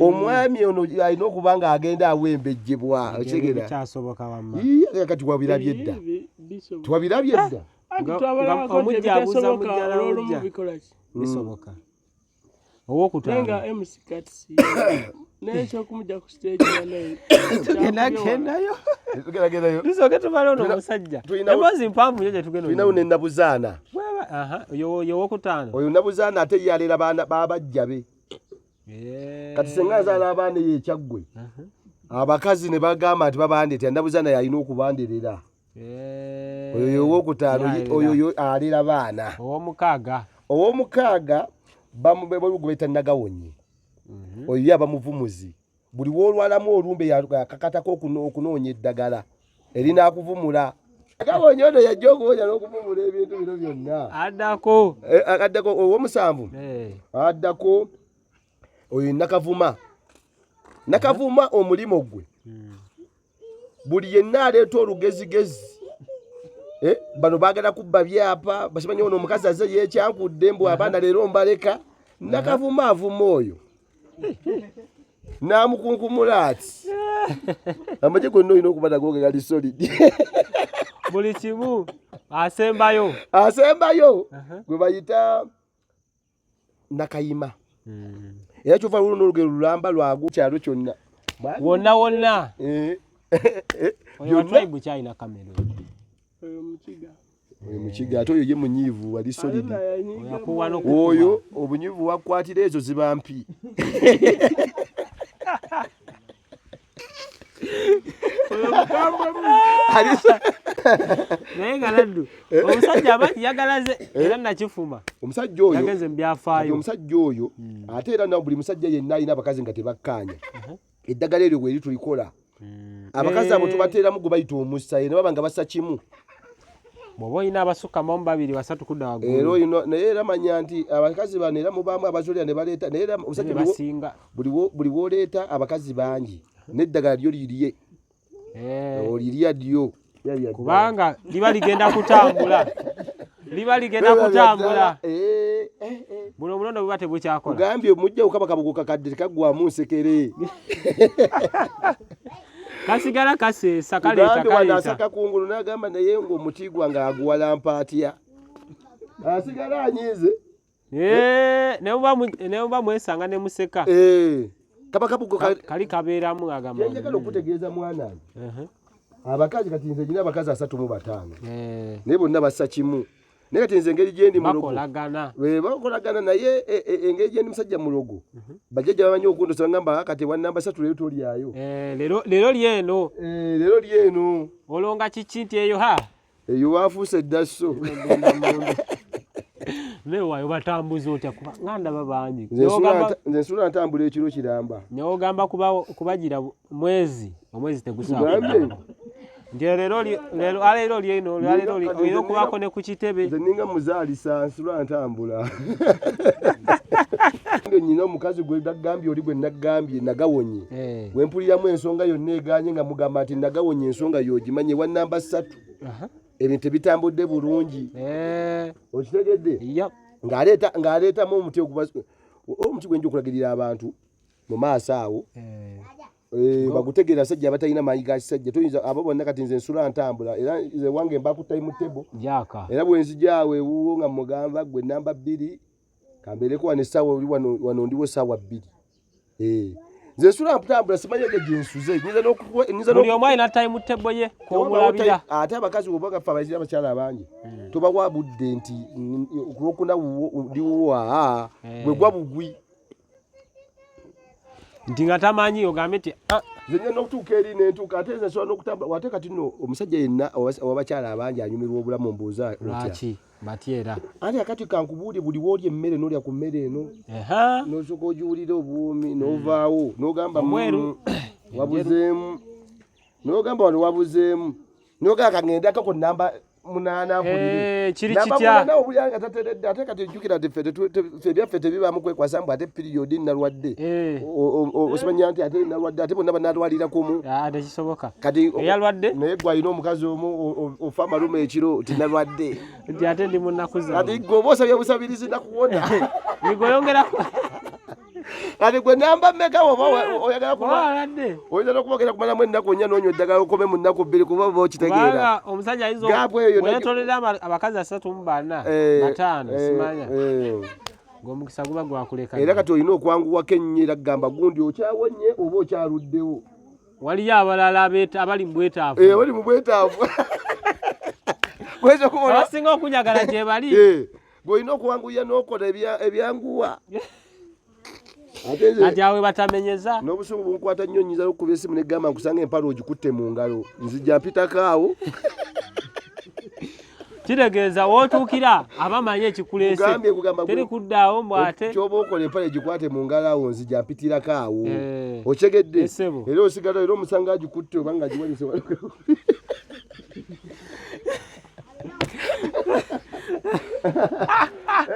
Omwami ono alina okuba ng'agenda awembejjebwa, Ebyo okitegeera? bikyasoboka wamma. Ii, kati wabirabye dda. Ii, bisoboka. Twabirabye dda. Anti Nga twabalabako nti omujja abuuza ebitasoboka mujjala olw'olumu mujja. bikola ki? Bisoboka. Owokutaano. Naye nga MC Kats, naye ekyokumujja ku stage banaye. Tugendagendayo. Tugendagendayo. Tusooke tumale ono omusajja. Emboozi mpanvu nnyo gye tugenda Tulinawo onyuma. ne Nabuzaana. Bw'aba, aha, oyo owokutaano. Oyo Nabuzaana ate ye alera baana b'abajja be. Kati senga azaala abaana eyo ekyaggwe. Abakazi ne bagamba nti babandeetera, Nabuzaana y'alina okubanderera. Oyo owokutaano, oyo alera baana. Owomukaaga. Owomukaaga bamugubeta Nagawonye. Oyo ye aba muvumuzi. Buli woolwalamu olumbe yakakatako okunoonya eddagala erinaakuvumula. Nagawonye ono yajja okuwonya n'okuvumula ebintu bino byonna. Addako. Addako owomusanvu. Addako oyo Nakavuma. Nakavuma omulimu gwe buli yenna aleeta olugezigezi, bano baagala kubba byapa, basimanyi ono omukazi azze yekyankudde mbu abaana leero mbaleka. Nakavuma avuma oyo n'amukunkumula ati amagye gonna olina okuba nago nga gali solid. Buli kimu asembayo. Asembayo gwe bayita Nakayima. Era kyova luno n'olugero lulamba lwagu kyalo kyonna. Wonna wonna. Oyo wa tribe kyalina kamera. Oyo Mukiga. Oyo Mukiga, ate oyo ye munyiivu, wali solid. Oyakuwa n'okukuba. Oyo obunyiivu wakwatira ezo ziba mpi. Naye nga laddu omusajja amanyi yagalaze era nakifuma. Omusajja oyo yagenze mu byafaayo. Omusajja oyo ate era na buli musajja yenna alina abakazi nga tebakkaanya, eddagala eryo bweri tulikola, abakazi abo tubateeramu gwe bayita omusa, ne baba nga bassa kimu. Bw'oba olina abasukka mu babiri basatu kudda waggulu. Era olina, naye era manya nti abakazi bano era mubaamu abazolera ne baleeta, naye era omusajja Naye basinga. Buli w'oleeta abakazi bangi n'eddagala lyo lirye. Olirya ddyo. Kubanga liba ligenda kutambula. Liba ligenda kutambula. Buno obulondo buba tebukyakola. Kugambye omujja okaba kabugo kakadde tekaggwamu nsekere. Kasigala kaseesa, kaleeta, Kugambye wano kaleeta. asaka kungulu n'agamba naye ng'omuti gwange aguwalampa atya? Asigala anyiize. Ne muba mwesanga ne museka. Kaba kabugo Kali kabeeramu agamba. Kyenjagala okutegeeza mwana wange. Abakazi kati nze nina abakazi 35. Naye bonna bassa kimu. Naye kati nze engeri gye ndi mulogo. Bakolagana. Bakolagana naye, engeri gye ndi musajja mulogo. Bajjajja bamanyi okundosa ngamba kati wa namba 3 leero tolyayo. Leero lyeno. Leero lyeno. Olwo nga kiki nti eyo ha? Eyo waafuuse dda sso. Naye waayo batambuza otya kuba nga ndaba bangi. Nze nsula ntambula ekiro kiramba. N'ogamba kubagira mwezi, omwezi tegusaako. Kugambye? Nti leero leero, leero lyeno, leero Kati nze olina okubaako ne ku kitebe. Nze ninga muzaalisa, nsula ntambula. Nze nnyina omukazi gwe nagambye oli gwe nagambye nagawonye. Bwe mpuliramu ensonga yonna egaanye nga mugamba nti nagawonye ensonga y'ogimanye wa namba 3. Ebintu tebitambudde bulungi. Okitegedde? Ng'aleetamu omuti oguba, omuti gwe nja okulagirira abantu mu maaso awo. Bagutegeera abasajja abatalina maanyi ga kisajja. Toyinza, abo bonna kati nze nsula ntambula. Era nze wange mba ku time table. Jaaka. Era bwe nzija awo ewuwo nga mugamba gwe namba 2, kambeereko wano essaawa oli wano ndiwo essaawa 2. Nze nsula ntambula simanyi egyo gye nsuze. Nnyinza n'okukuwa, nnyinza Buli n'oku- omu alina time table ye, Tewabaawo kw'omulabira. time, ate abakazi bw'oba nga ffe abakyala abakyala abangi, tobawa budde nti, ku Lwokuna wuwo, ndi wuwo, aa, bwe gwa bugwi. Nti nga tamanyi ogambe nti, ah. Nze nnyina n'okutuuka eri ne ntuuka, ate nze nsobola n'okutambula. Ate kati nno omusajja yenna ow'abakyala abangi anyumirwa obulamu, mbuuza otya? Lwaki? Batya era. Ate akati kankubuulire, buli w'olya emmere n'olya ku mmere eno. N'osooka ogiwulira obuwoomi, n'ovaawo, n'ogamba, Omweru. Wabuzeemu. N'ogamba wano wabuzeemu. N'ogamba kaŋŋendako ku namba 8 mpulire. Kiri Namba kitya? 8 owulira nga tateredde, ate kati ojjukira nti ffe ebyaffe tebibaamu kwekwasa mbu ate period nalwadde. Osimanya nti ate nalwadde, ate bonna banalwalira kumu. Tekisoboka. Kati Eyalwadde? Naye gwe alina omukazi omu, ofa amalume ekiro nti nalwadde. Nti ate ndi mu nnaku zange. Kati gwe oba osabye busabirizi nakuwona. Gwe oyongerako. Kati gwe namba mmeka oba oyagala kuba? Walwadde. Oyinza n'okubogera kumalamu ennaku 4 n'onywa eddagala okome mu nnaku 2 kuba oba okitegeera. Kubanga omusajja ayinza Gaapu eyo bwe yeetoolera abakazi asatu mu bana, bataano, simanya. Ng'omukisa guba gwakuleka. Era kati olina okwanguwako ennyo era kugamba gundi okyawonye oba okyaluddewo. Waliyo abalala abali mu bwetaavu. Abali mu bwetaavu. Weza okubona. Abasinga okunjagala gye bali. Gw'olina okwanguya n'okola ebyanguwa. Ate nze Kati awo we batamenyeza. N'obusungu bunkwata nnyo, nnyinza n'okukuba essimu ne ggamba nkusanga empale ogikutte mu ngalo. Nzija mpitako awo. Kitegeeza w'otuukira abamanyi ekikuleese. Kugambye kugamba Teri kuddaawo mbu ate. Kyoba okola empale gikwate mu ngalo awo nzija mpitirako awo. Eh. Okyegedde? Essebo. Era osigala era omusanga agikutte oba nga agiwanise wano.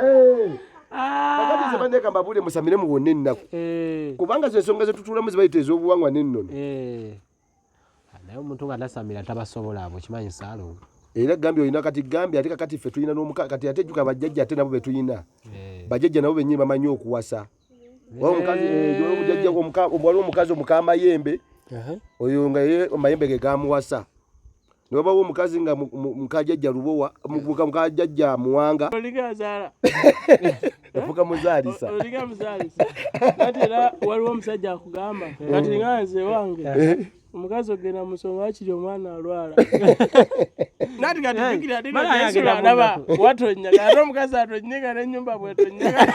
Eh. Kakati nze bandeeka mbabuule musamire muwone ennaku. Eh. Kubanga zo ensonga ze tutuulamu ze bayita ez'obuwangwa n'ennono. Eh. Naye omuntu nga tasamira tabasobola abo kimanyi Ssaalongo. Era gambye olina kati gambye ate kakati ffe tulina n'omuka kati ate jjuka bajjajja ate nabo be tulina. Eh. Bajjajja nabo bennyini bamanyi okuwasa. Waliwo omukazi, eh, waliwo omujjajja waliwo omukazi omukamayembe oyo nga ye amayembe ge gamuwasa. Ne wabawo omukazi nga mukajjajja Lubowa, mukajjajja Muwanga. Olinga azaala. Yafuuka muzaalisa. Olinga muzaalisa. Kati era waliwo omusajja akugamba kati nga nze wange omukazi ogenda mu nsonga wakiri omwana alwala. Nati kati jjukira ati Mala Yesu yagenda mu alaba nnaku. watonnya ate omukazi atonnyeka n'ennyumba bw'etonnyeka.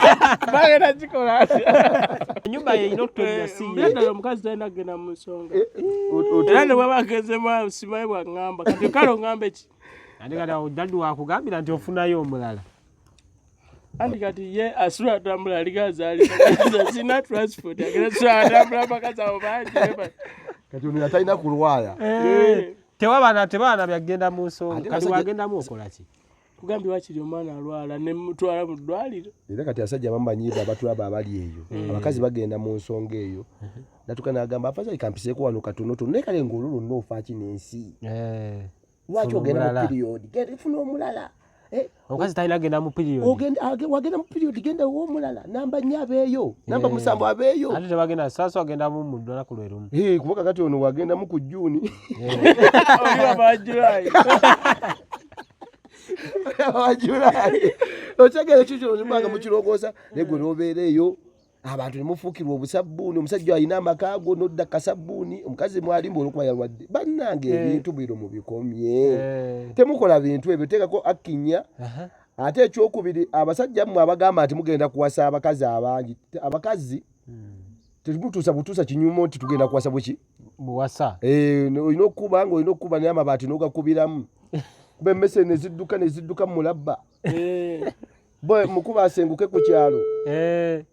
Bagenda kikola atya? Ennyumba ye erina okutonnya si ye. Naddala omukazi talina kugenda mu nsonga. Era ne bw'aba agezemu simanyi bw'aŋŋamba kati kale oŋŋambe ki? Ate kati awo daddu wakugambira nti ofunayo omulala. Anti kati ye asula atambula alinga azaalisa sina transport agenda sula atambula abakazi abo bangi Kati ono atalina kulwala. Tewaba tebaba byagenda mu nsonga. Ate Kati basajja- wagendamu okola ki? Kugambye wakiri omwana alwala ne mutwala mu ddwaliro. Era kati abasajja bamanyiivu abatulaba abali eyo. Abakazi bagenda mu nsonga eyo. Natuka n'agamba afazali kampiseeko wano katonotono naye kale ng'olwo lwonna ofa ki n'ensi. Lwaki Funa ogenda mu omulala. period? Genda funa omulala. Eh, Omukazi talina kugenda mu period. Wagenda mu period genda ow'omulala. Namba 4 abeeyo, namba 7 abeeyo. Ate tebagenda saaso agendamu mu lunaku lwe lumu. Eh, kuba kakati ono wagendamu ku June. Oli waba July. Aba July. Okyagala ekyo kyonna mukirowooza naye gwe n'obeera eyo abantu ne mufuukirwa obusabbuuni omusajja alina amaka go n'odda kasabbuuni omukazi mwalimba olw'okuba yalwadde. Bannange ebintu bino mubikomye. Temukola bintu ebyo teekako akkinya. Ate ekyokubiri abasajja mmwe abagamba nti mugenda kuwasa abakazi abangi abakazi temutuusa butuusa kinyumo nti tugenda kuwasa buki? Buwasa. Olina okukuba ng'olina okukuba naye amabaati n'ogakubiramu. Kuba emmese ne zidduka ne zidduka mu mulabba. Bo mukuba asenguke ku kyalo.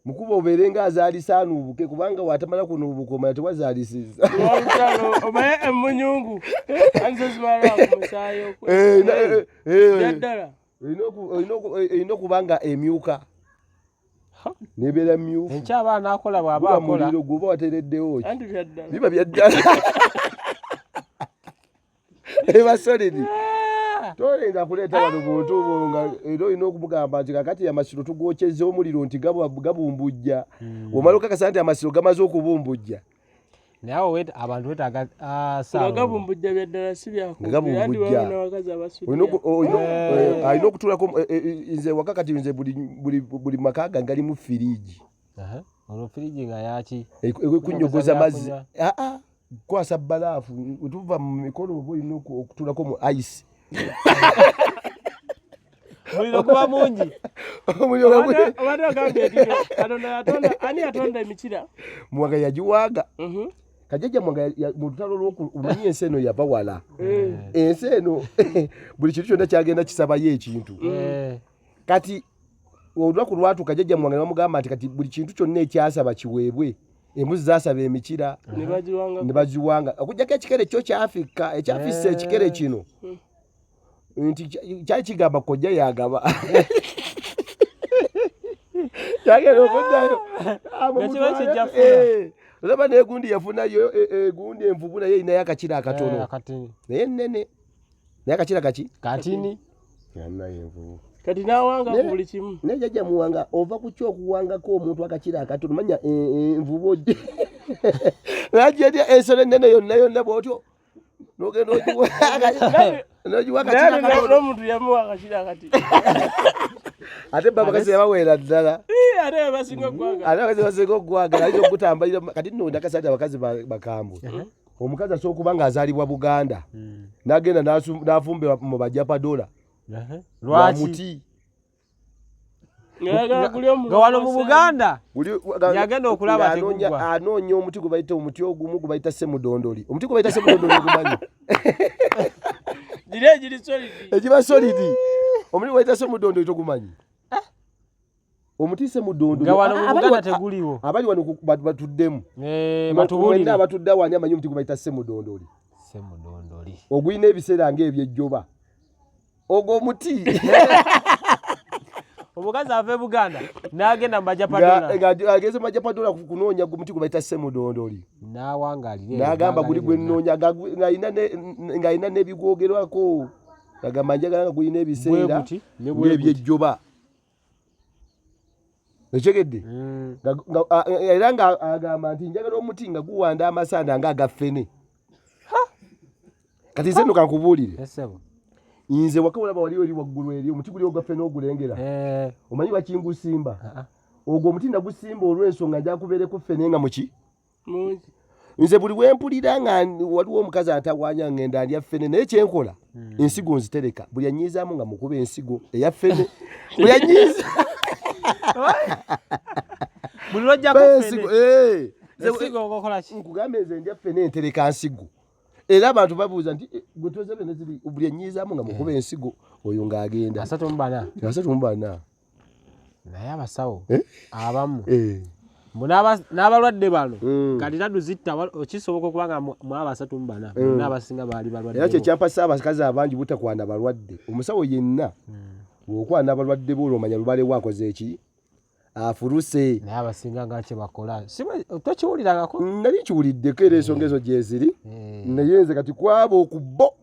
Mukuba obeere ng'azaalisa anuubuke kubanga bw'atamala kunuubuka omala tewazaalisiza. Olutalo omaye emunyungu anze zimala ku musaayi okwe. Byaddala. Erina okuba nga emyuka. Nebeera myufu. Enkya abaana akola bw'aba Guba akola. muliro gw'oba wateereddewo ki? Anti byaddala. Biba byaddala. Eba solid. Toyinza kuleeta wano buntu bwo nga era olina okumugamba nti kakati amasiro tugwokyeza omuliro nti gabumbujja. Omala okakasa nti amasiro gamaze okubumbujja. Naye awo abantu weetaaga, Nga Ssaalongo. gabumbujja byaddala si Nga byakumbujja. gabumbujja. Anti waliwo n'abakazi abasudde. Alina okutuulako, nze waka kati nze buli maka gange galimu firiigi. Olwo firiigi nga yaki? Kunyogoza mazzi. Byakunywa. Aa, kukwasa bbalaafu. Tuva mu mikolo oba olina okutuulako mu ice. Omuliro guba mungi. Omuliro guba mungi. Obadde ogambye nti Katonda yatonda, ani yatonda emikira? Mwanga yagiwanga. Kajjajja Mwanga mu lutalo omanyi ensi eno yava wala. Ensi eno buli kintu kyonna kyagenda kisabayo ekintu. Kati olunaku lwatuuka Jjajja Mwanga ne bamugamba nti kati buli kintu kyonna ekyasaba kiweebwe. Embuzi zaasaba emikira. Ne bagiwanga. Ne bagiwanga. Okuggyako ekikere kyo kyafikka, ekyafissa ekikere kino. Nti kyali kigamba kojja yagaba. Kyagenda okuddayo. Nga kiba kijja kufuna. Olaba n'egundi yafunayo, egundi envubu naye erinayo akakira akatono. Akatini. Naye nnene. Naye akakira kaki? Katini. Yannayo envubu. Kati n'awanga ku buli kimu. Naye Jjajja Muwanga ova ku ki okuwangako omuntu akakira akatono? Manya, envubu ojje. Lwaki erya ensolo ennene yonna yonna bw'otyo? N'ogenda n'ogiwa akakira Naye akatono. n'omuntu yamuwa akakira akati. Ate bo abakazi yabaweera ddala. Ii, ate be basinga okwagala. Ate abakazi basinga okwagala, ayinza okutambalira kati nno ndakasa nti abakazi bakambwe. Omukazi asobola okuba ng'azaalibwa Buganda. N'agenda n'afumbirwa mu Bajapadola. Lwaki? Muti. Ng'ayagala guli omulongo Nga wano mu osange. Buganda. Guli, Yagenda okulaba tegugwa. Anoonya omuti gwe bayita omuti ogumu gwe bayita ssemudondoli. Omuti gwe bayita ssemudondoli ogumanyi? Giri egiri solid. Egiba solid. Omuti gwayita semudondoli togumanyi? Omuti semudondoli Nga wano mu Buganda teguliwo. Abali wano batuddemu. Eh, batubuulire. Mwenna abatudde awo ani amanyi omuti gwe bayita semudondoli? Semudondoli. Ogulina ebiseera ng'ebyejjoba. Ogwo omuti. Omukazi ava e Buganda n'agenda mu Bajapadoola. Agenze mu Bajapadoola kunoonya muti gwe bayita semudondoli. N'awangalira eyo N'agamba ebbanga guli gwe lyonna. nnoonya, ng'alina n'ebigwogerwako. Agamba njagala nga gulina ebiseera Bwe guti, ne bwe guti. ng'ebyejjoba. Okitegedde? Era nga agamba nti njagala omuti nga guwanda amasanda ng'aga ffene. Kati nze nno kankubuulire. Yes, ssebo. Nze waka olaba wali eri waggulu eri omuti guli ogwa ffene ogulengera. Omanyi lwaki ngusimba? Ogwo omuti nagusimba olw'ensonga nja kubeereko ffene nga muki? Mungi. Nze buli we mpulira nga waliwo omukazi antawaanya ngenda ndya ffene, naye kye nkola, ensigo nzitereka. Buli annyiizaamu nga mukuba ensigo eya ffene. Buli annyiiza. Buli lw'ojjako Ba ffene. ensigo, Nze Ensigo okola ki? Nkugambe nze ndya ffene ntereka nsigo. Era abantu babuuza nti, gwe toze ffene ziri, buli annyiizaamu nga mukuba ensigo, oyo ng'agenda. 34. 34. Naye abasawo abamu mbu n'abalwadde bano kati taddu zitta, kisoboka okuba nga mu abo 34, bonna abasinga baali balwadde. Era kye kyampasa abakazi abangi butakwana balwadde. Omusawo yenna bw'okwana abalwadde bo olwo omanya lubale wakoze eki? Afuluse. Naye abasinga nga kye bakola. Si bwe, tokiwulirangako? Nali nkiwuliddeko era ensonga ezo gyeziri. Naye nze kati kwabo ku bo.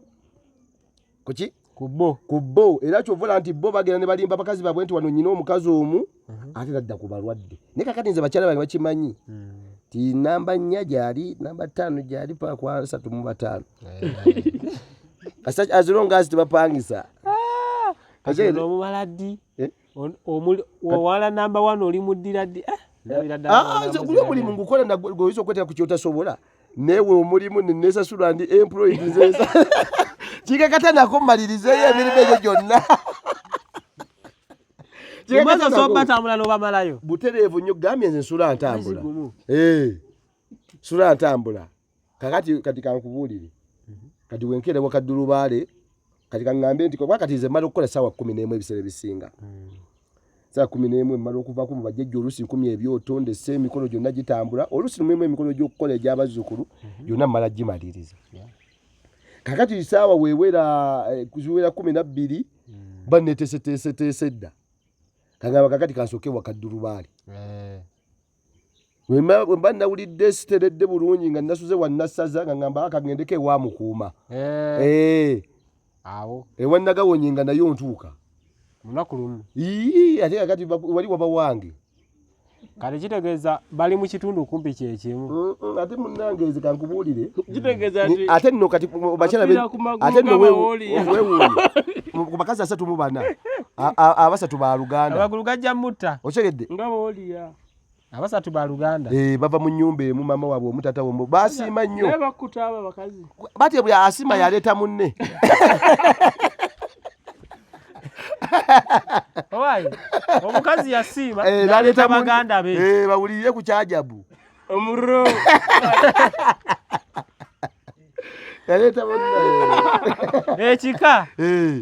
Kuki? Ku bo. Ku bo. Era ky'ova olaba nti bo bagenda ne balimba bakazi baabwe nti wano nnyina omukazi omu, ate nadda ku balwadde. Naye kaakati nze bakyala bange bakimanyi. Nti namba 4 gy'ali, namba 5 gy'ali, paka ku 35. Kasita as long as tebapangisa. Kati ono omumala ddi? Owala namba 1 oli muddira ddi? Ndabira ddala wala Nze muddira guli omulimu ddi. ngukola na gwe oyinza okwetera ku ky'otasobola. Neewe omulimu ne neesasula ndi employed nze kikakata nako mmalirizeeyo emirimu egyo gyonna. Kikakata Omwezi nako. osobola batambula n'obamalayo? Butereevu nnyo, gambye nze nsula ntambula. Mwezi gumu. Nsula ntambula. Kakati kati kankubuulire. Kati wenkeera wa Kaddulubaale, kati kaŋŋambe nti kuba kati nze mmala okukola ssaawa 11 ebiseera ebisinga. Ssaawa 11 mmala okuvaako mu bajjajja oluusi nkumi ebyoto, ndese emikolo gyonna gitambula, oluusi mulimu emikolo gy'okukola egy'abazzukulu, gyonna mmala gimaliriza. Kaakati ssaawa weewera ziwera 12, mba neeteeseteeseteese dda. Kangamba kaakati kansooke wa Kaddulubaale. Bwe mba nawulidde siteredde bulungi nga nasuze wa Nassaza, nga ngamba kaŋŋendeko ewa Mukuuma. Awo. Ewa Nagawonye nga nayo ntuuka. Lunaku lumu. Ii, ate kakati wali waba wange. Kale kitegeeza bali mu kitundu kumpi kye kimu. Ate munnange nze kankubuulire. Kitegeeza nti Ate nno kati bakyala be- afiira ku magulu ate nno g'abawoli. weewuunye. Ku bakazi 34, abasatu ba Luganda. Amagulu gajja mutta. Okitegedde? Nga bw'oliya. Abasatu ba Luganda. Bava mu nnyumba emu, maama waabwe omu, taata waabwe omu. Basiima nnyo. Naye bakkuta abo abakazi. Batya buli asiima yaleeta munne. Owaye, omukazi yasiima, N'aleeta n'aleeta munne. baganda be. Bawulirire ku kyajabu. Omuliro. Yaleeta munne. Ekika.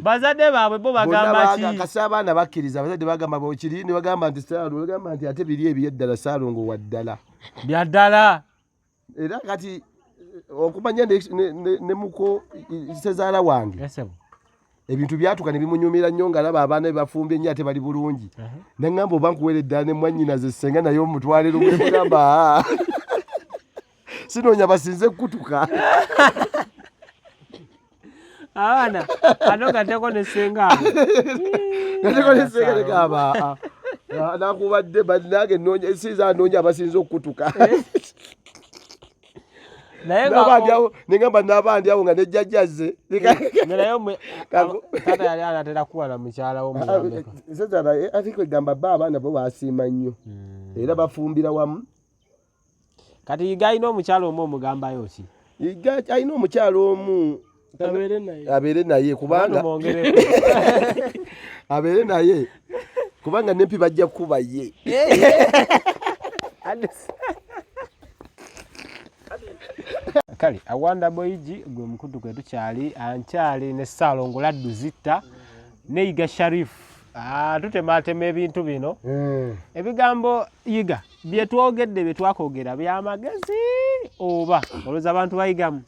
Bazadde baabwe bo bagamba Bonna ki? kasi abaana bakkiriza, abazadde bagamba bw'okiri, ne bagamba nti Ssaalongo, bagamba nti ate biri ebyeddala Ssaalongo wa ddala. Bya ddala. Era kati okumanya ne muko ssezaala wange. Yes, sir. Ebintu byatuuka ne bimunyumira nnyo ng'alaba abaana be bafumbye nnyo ate bali bulungi. N'aŋŋamba oba nkuweere ddala ne mwannyinaze ssenga naye omutwale lumu, ne mugamba, aa. Sinoonya basinze kukutuka. Abaana, ano gateko ne ssenga abo. Gateko ne ssenga ne gamba, aa. Nakubadde bannange nnoonya, sinza anoonya abasinze okukutuka. Naye nga N'abandi awo, ne ngamba n'abandi awo nga ne jjajja azze. Naye omwe, Kangu. taata yali anaatera kuwala mukyala wo muyambeko. Nze ddala, ate kwegamba bo abaana bo basiima nnyo. Era bafumbira wamu. Kati Yiga alina omukyala omu omugambayo ki? Yiga alina omukyala omu. Abeere naye. Abeere naye kubanga Abantu mwongereko. Abeere naye kubanga n'empi bajja kukuba ye. Kale, Awanda Boyigi gwe mukutu kwe tukyali, ankyali ne Ssaalongo Laddu Zitta. Ne Yiga Sharif. Tutematema ebintu bino. Ebigambo Yiga bye twogedde bye twakwogera byamagezi oba olowooza abantu bayigamu?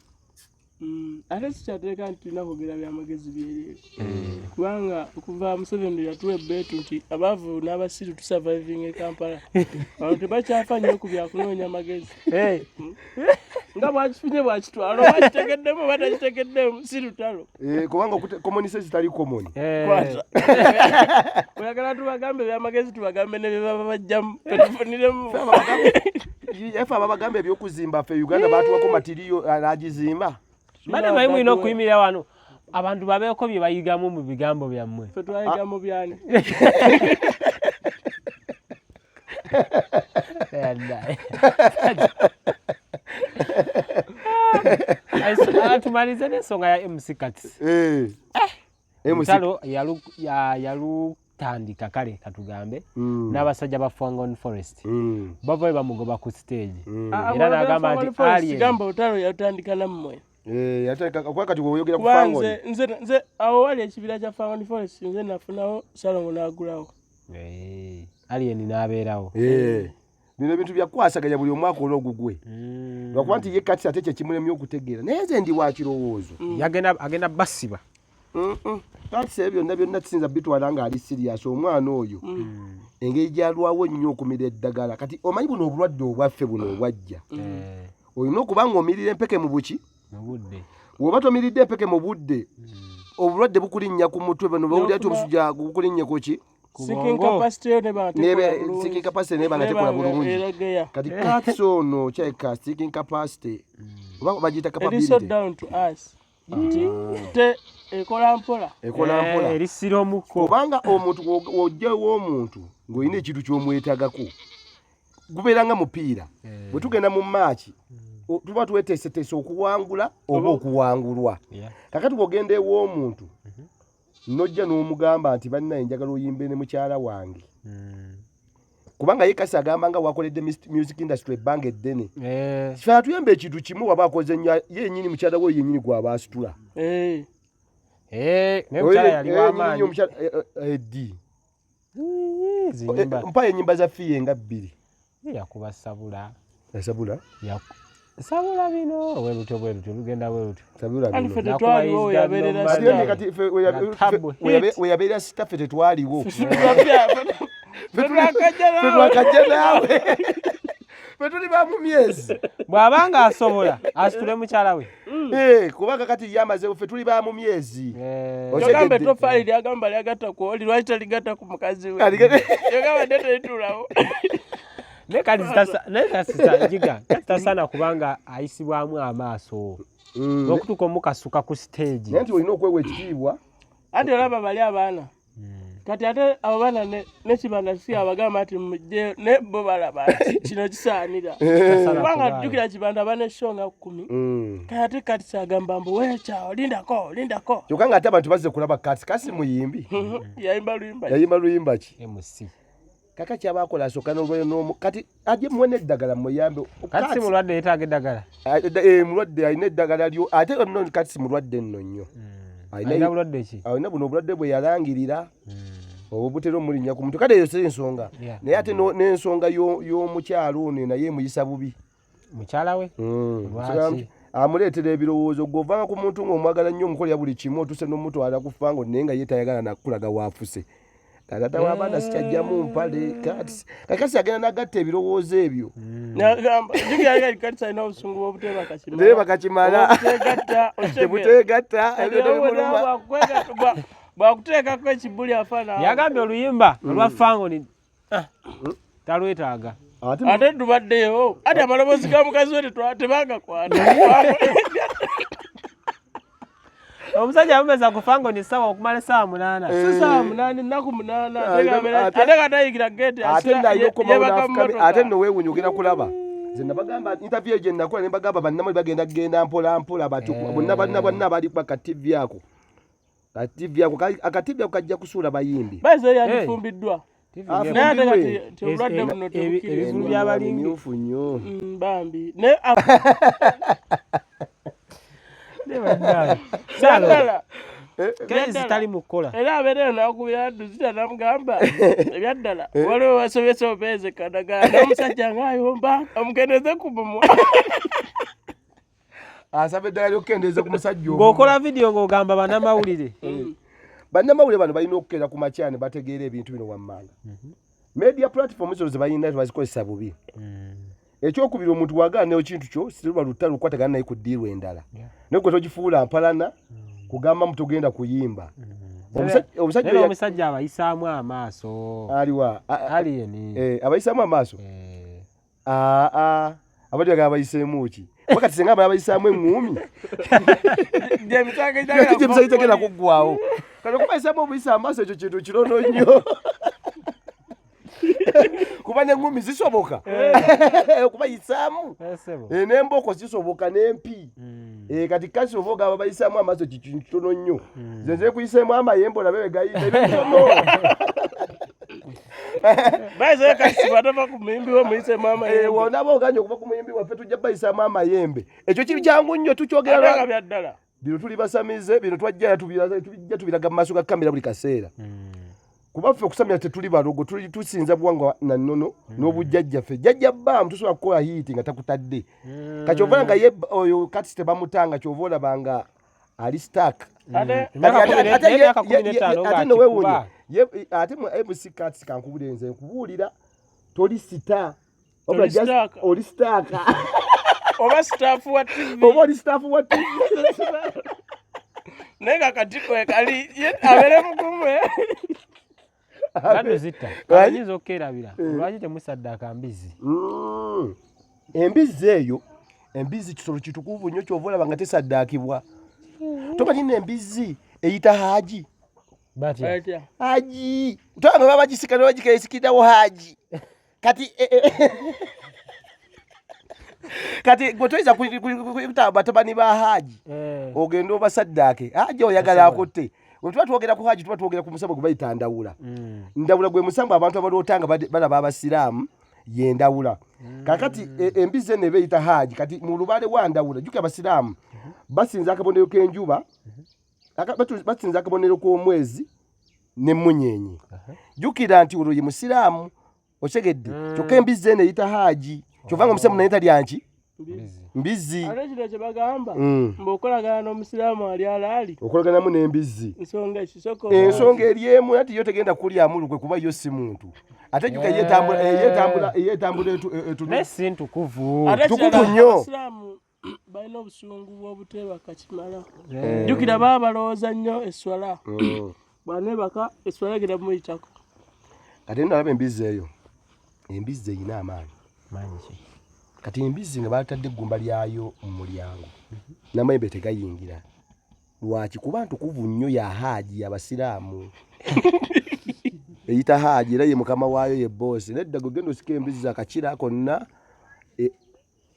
Ate sikyateeka nti tulina kwogera byamagezi byereere, kubanga okuva Museveni yatuwa ebbeetu nti abaavu n'abasiru tusurviving e Kampala, abantu tebakyafa nnyo ku byakunoonya magezi. Nga bwakifunye bwakitwala, oba kitegeddemu oba takitegeddemu, si lutalo. Kubanga common sense tali common. Kwata oyagala tubagambe ebyamagezi, tubagambe ne bye baba bajjamu tetufuniremu. Efe ababagamba ebyokuzimba, ffe Uganda batuwako material n'agizimba. Bane manyi mulina okuyimirira wano abantu babeeko bye bayigamu mu bigambo byammwe. Ffe twayiga mu byani? Tumalize n'ensonga ya MC Kats. MC Lutalo yalutandika kale katugambe n'abasajja ba Fangon Forest bavayo bamugoba ku stage. Era n'agamba nti Alien. Gamba olutalo yalutandika nammwe. Kuba kati bw'oyogera ku Kuba Fangon, nze awo wali ekibira kya Fangon Forest, nze nafunawo Salongo n'agulawo. Alien n'abeerawo. Bino ebintu byakukwasaganya buli omwaka olw'ogugwe, lwakuba nti ye kati ate kyekimulemye okutegeera, naye nze ndi wa kirowoozo. Yagenda agenda basiba. Kati ebyo byonna byonna kisinza bitwala nga ali serious omwana oyo, engeri gyalwawo ennyo okumira eddagala. Kati omanyi buno obulwadde obwaffe buno obwajja, olina okuba nga omirira empeke mu buki? Mu budde. Bw'oba tomiridde empeke mu budde, obulwadde bukulinnya ku mutwe. Bano bawulira ti omusujja gukulinnye ku ki? Ku Seeking bwongo. capacity yo neba nga tekola bulungi. Seeking capacity neba nga Neba tekola nga bulungi. eregeya. Kati kats ono kyeka seeking capacity oba bagiyita It is so capability down to us nti te ekola mpola. Ekola mpola. Eri siromuko. Kubanga omuntu w'ojjawo omuntu ng'olina ekintu ky'omwetagako, gubeera nga mupiira. Bwe tugenda mu maaki, tuba tweteeseteese okuwangula oba okuwangulwa. Kakati bw'ogenda ew'omuntu n'ojja n'omugamba nti bannaye njagala oyimbe ne mukyala wange, kubanga ye kasi agamba nga wakoledde music industry ebbanga eddene, fe atuyamba ekintu kimu, waba akoze nnyo ye yennyini mukyala we yennyini gw'aba asitula. Naye mukyala yali w'amaanyi. Eddi Ii, zinyimba. Mpayo ennyimba za Fille nga bbiri. Yakuba Sabula. Sabula. Sabula bino bwe lutyo bwe lutyo lugenda bwe lutyo. Sabula Anti bino. ffe tetwaliwo, yabeerera Kati star. kati ffe Na tabu hit. we yabeerera star ffe tetwaliwo. Ffe twakajja Ffe naawe. twakajja naawe, ffe tuli ba mu myezi. Bw'abanga asobola asitule mukyala we. Kubanga kati ye amaze, ffe tuli ba mu myezi. Yogamba Otegedde. ettofaali lyagamba lyagatta ku oli, lwaki taligatta ku mukazi we? Yogamba dde terituulawo. Naye kati naye kasita Yiga kati tasaana kubanga ayisibwamu amaaso n'okutuuka omukasuka ku stage. Naye nti olina okwewa ekitiibwa. Anti olaba bali abaana kati, ate abo baana ne Kibanda si abagamba nti mujje, ne bo balaba nti kino kisaanira. Tasaana Kubanga kubaayo. jjukira Kibanda aba ne show nga 10. Kati ate kati kyagamba mbu weekyawo, lindako, lindako. Kyokka ng'ate abantu bazze kulaba kati kasi muyimbi. Yayimba luyimba ki? Yayimba luyimba ki? MC. Kaka kyaba akola asooka n'olwayo kati ajje muwe n'eddagala muyambe. Kati si mulwadde yeetaaga eddagala. Mulwadde, alina eddagala lyo ate no kati si mulwadde nno nnyo. Alina bulwadde ki? Alina buno obulwadde bwe yalangirira obwo butera omulinnya ku mutwe. Kale eyo si nsonga. Naye ate n'ensonga y'omukyalo ono naye emuyisa bubi. Mukyala we? Lwaki? Amuleetera ebirowoozo. Gw'ovanga ku muntu ng'omwagala nnyo, omukolera buli kimu, otuuse n'omutwala ku fango, naye nga ye tayagala nakulaga waafuse. Taata w'abaana sikyajjamu mpale. Kati kakasi agenda n'agatta ebirowoozo ebyo. Nagamba jjukira kati kati alina obusungu bw'obuteebaka kimala. Teebaka kimala. Obuteegatta, otegeera. Tebuteegatta. Kati Ebyo tebimuluma. Bwakuteekako ekibuli afaana. Yagambye oluyimba olwa Fangoni talwetaaga. Ate Ate tubaddeyo ate amaloboozi ga mukazi we tebagakwata. Omusajja yamumeza ku Fangoni essaawa okumala essaawa 8. Si saawa 8, nnaku 8. Ate katayingira geeti. Ate nno alina okukomawo Yebaka mu n'afukami. mmotoka. Ate nno weewuunya ogenda kulaba nze nabagamba interview gye nakola ne mbagamba bannamwe bagenda kugenda mpola mpola batyo. Bonna banna bonna bali ku ka TV ako, ka TV ako aka TV ako kajja kusuula bayimbi. Baze yandifumbiddwa. Naye ate Afumbirwe. kati ti obulwadde buno tebukkiriza. Ebivulu by'abalingi. Bimyufu nnyo. Bambi naye Salo. Ddala. Kezi tali mu kukola. Era abeereyo n'akubira Duzita n'amugamba ebyaddala waliwo wasobese obeeze kadagala n'omusajja ng'ayomba amukendeeze ku mumwa. Asaba eddagala ly'okukendeeza ku musajja omumwa. Ng'okola vidiyo ng'ogamba bannamawulire. Bannamawulire bano balina okukeera ku makya ne bategeera ebintu bino wammanga. Media platform zino ze balina tebazikozesa bubi. Ekyokubiri, omuntu bw'agaana ekintu kyo siruba lutalo lukwatagana naye ku ddiiru endala. Naye gwe togifuula mpalana kugamba mbu togenda kuyimba. Omusajja Naye oyo omusajja abayisaamu amaaso. Aliwa? Alien. Abayisaamu amaaso? Aa, abadde bagamba abayiseemu ki? Kuba kati singa abayisaamu eŋŋuumi. Gy'emisango egitagenda Gy'emisango egitagenda kuggwaawo. Kati okubayisaamu obuyisa amaaso ekyo kintu kitono nnyo. Kuba n'eŋŋuumi zisoboka. Okubayisaamu. Ssebo. N'embooko zisoboka n'empi. Kati kasi oba ogamba bayisaamu amaaso kintu kitono nnyo. Nze nze nkuyiseemu amayembe olabe bwe gayimba ebitono. Bayiseyo kasi batava ku muyimbi we muyisemu amayembe. Wonaba oganye okuva ku muyimbi waffe tujja bayisaamu amayembe. Ekyo kiri kyangu nnyo tukyogera Ate nga bya ddala. Bino tuli basamize, bino twajja tubijja tubiraga mu maaso ga kamera buli kaseera. Kuba ffe okusamira tetuli balogo, tusinza buwangwa na nnono n'obujjajjaffe. Jjajja Baamu tusobola kukola hiiti nga takutadde. Kati ky'ova olaba nga ye oyo kati tebamutanga, ky'ova olaba nga ali stuck. Ate Emyaka Kati kumi ate ne- emyaka kumi n'etaano ate nga no weewuunye. akikuba. Ye, ate mu MC Kats kankubuulire nze nkubuulira toli star. Wabula Oli just stuck. oli stuck. Oba staff wa TV. Oba oli staff wa TV. Naye nga katiko kali ye abeere mugumu. Baddu zitta. Right? Ayinza okukeerabira. Lwaki temusaddaaka mbizzi? Embizzi eyo, embizzi kisolo kitukuvu nnyo ky'ova olaba nga tesaddaakibwa. Tomanyi nno embizzi eyita Haaji? Batya? Batya? Haaji. Tolaba nga baba bagisika ne bagikeesikirawo Haaji. Kati, kati gwe toyinza kuyita batabani ba Haaji. Ogende obasaddaake. Haaji oyagala akutte. Bwe tuba twogera ku Haaji, tuba twogera ku musambo gwe bayita Ndawula. Ndawula gwe musambo abantu abaloota nga balaba Abasiraamu ye Ndawula. Kaakati, embizzi eno eba eyita Haaji. Kati mu lubaale wa Ndawula, jjukira Abasiraamu basinza akabonero k'enjuba, basinza akabonero k'omwezi n'emmunyeenye. Jjukira nti olwo ye Musiraamu, otegedde. Kyokka embizzi eno eyita Haaji. Kyova nga omusiraamu naye talya nki? Mbizzi. Mbizzi. Ate kino kye bagamba, mbu okolagana n'omusiraamu ali alaali. Okolaganamu n'embizzi. Nsonga ki? Sooka Ensonga eri emu, anti yo tegenda kulyamu lukwe kuba yo si muntu. Ate jjuka ye etambula Naye si ntukuvu. Ate Tukuvu kirala, nnyo. Abasiraamu balina obusungu bw'obuteebaka kimala. Jjukira baba balowooza nnyo esswala. Bw'aneebaka esswala egenda kumuyitako. Kati nno alaba embizzi eyo. Embizzi erina amaanyi. Maanyi ki? Kati embizzi nga batadde eggumba lyayo mu mulyango, n'amayembe tegayingira. Lwaki? Kuba ntukuvu nnyo ya Haaji y'Abasiraamu. Eyita Haaji era ye mukama waayo ye bboosi. Nedda gwe genda osika embizzi akakira konna,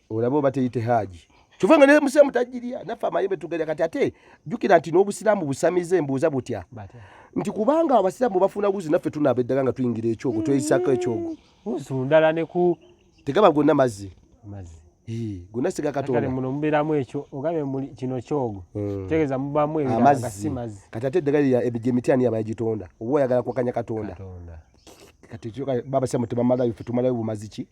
olabe oba teyite Haaji. Kyova nga ne Musiraamu tagirya, naffe amayembe tugalya. Kati ate jjukira nti n'Obusiraamu busamize, mbuuza butya? Batya? Nti kubanga Abasiraamu bafuna wuzi, naffe tunaaba eddagala nga tuyingira ekyogo, tweyisako ekyogo. Wuzi ndala ne ku Tegaba gonna mazzi. Mazzi. Gonna siga Katonda. Kale muno mubeeramu ekyo, ogambye muli kino kyogo. Kitegeeza mubaamu ebirala nga Amazzi. si mazzi. Kati ate eddagala lya emiti ani aba yagitonda? Oba oyagala kuwakanya Katonda? Katonda. Kati ekyo baba Abasiraamu tebamalayo, ffe tumalayo bumazi ki?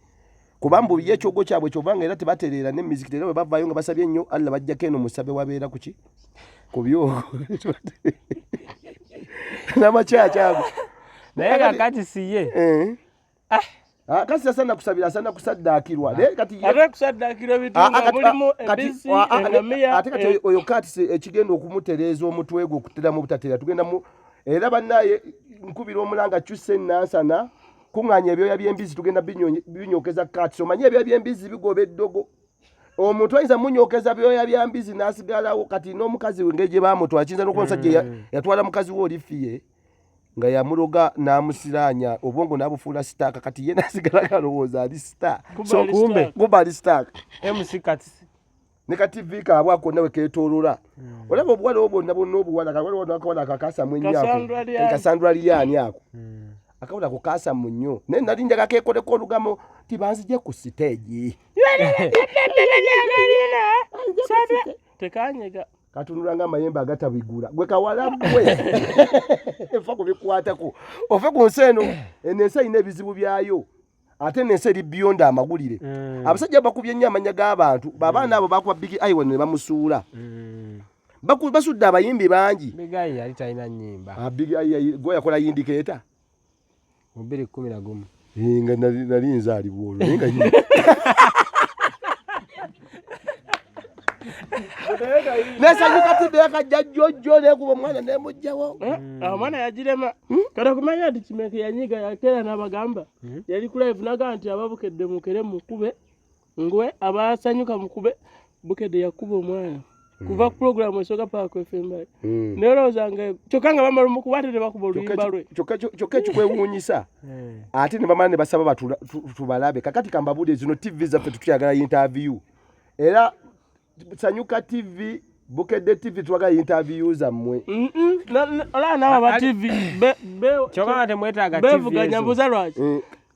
Kuba mbu ye ekyogo kyabwe kyova nga era tebatereera n'emizikiti, era bwe bavaayo nga basabye nnyo Allah bajjako eno musabe wabeera ku ki? Ku byogo. N'amakyakya ago. Naye kakati si ye. Kasi asaana kusabira, asaana kusaddaakirwa. Naye kati ye Ate kusaddaakirwa ebintu nga mulimu embizzi, engamiya, Ate kati oyo kati ekigenda okumutereeza omutwe gwe okuteramu obutateera, tugenda mu era bannaye nkubira omulanga kyusa ennansana, kuŋŋaanya ebyoya by'embizzi, tugenda binyokeza kati. Omanyi ebyoya by'embizzi bigoba eddogo. Omuntu ayinza munyokeza byoya bya mbizzi n'asigalawo. Kati n'omukazi we engeri gye baamutwala, kiyinza n'okuba omusajja yatwala mukazi we olifiye nga yamuloga n'amusiraanya obwongo n'abufuula stuck. Kati ye n'asigala galowooza ali star. Kuba So, ali kumbe. stuck. Kuba ali stuck. MC Kats. Ne ka TV kaabwe ako nawe keetoolola. Olaba obuwala obwo bwonna bwonna obuwala, waliwo n'akawala akakasamu ennyo ako. Cassandra Liani. Cassandra Liani ako. Akawala ako kaasamu nnyo. Naye nali njagala keekoleko olugamo nti banzigye ku siteegi. Tekanyega. Katunula nga amayembe agatabigula. Gwe kawala gwe. Fa kubikwatako. Ofe ku nsi eno, eno ensi erina ebizibu byayo. Ate eno ensi eri beyond amawulire. Abasajja bakubye nnyo amannya g'abantu. Abaana abo bakuba Big Eye wano ne bamusuula. Basudde abayimbi bangi. Big Eye yali talina nnyimba. Ah, Big Eye gwe yakola indicator. Mu 2011. Nga nali nzaalibwa olwo, naye nga nesanyuka tidde yakajja jjojjo nekuba omwana nemugjawo. Omwana yagirema. Kati okumanya nti Kimeke yanyiga yakeera n'abagamba, yali ku live n'agamba nti ababukedde mukere mukube, ngwe abasanyuka mukube, Bukedde yakuba omwana. Kuva ku pulogulaamu esooka paka ku FM. Naye olowooza nga kyokka nga bamala omukuba ate ne bakuba oluyimba lwe. Kyokka ekikwewuunyisa, ate ne bamala ne basaba tubalabe. Kakati kambabuulire, zino TV zaffe tukyagala interview. Era Sanyuka TV, Bukedde TV twagala interview zammwe. Olaba n'abo aba TV Kyokka nga temwetaaga TV beevuganya ezo. Mbuuza lwaki?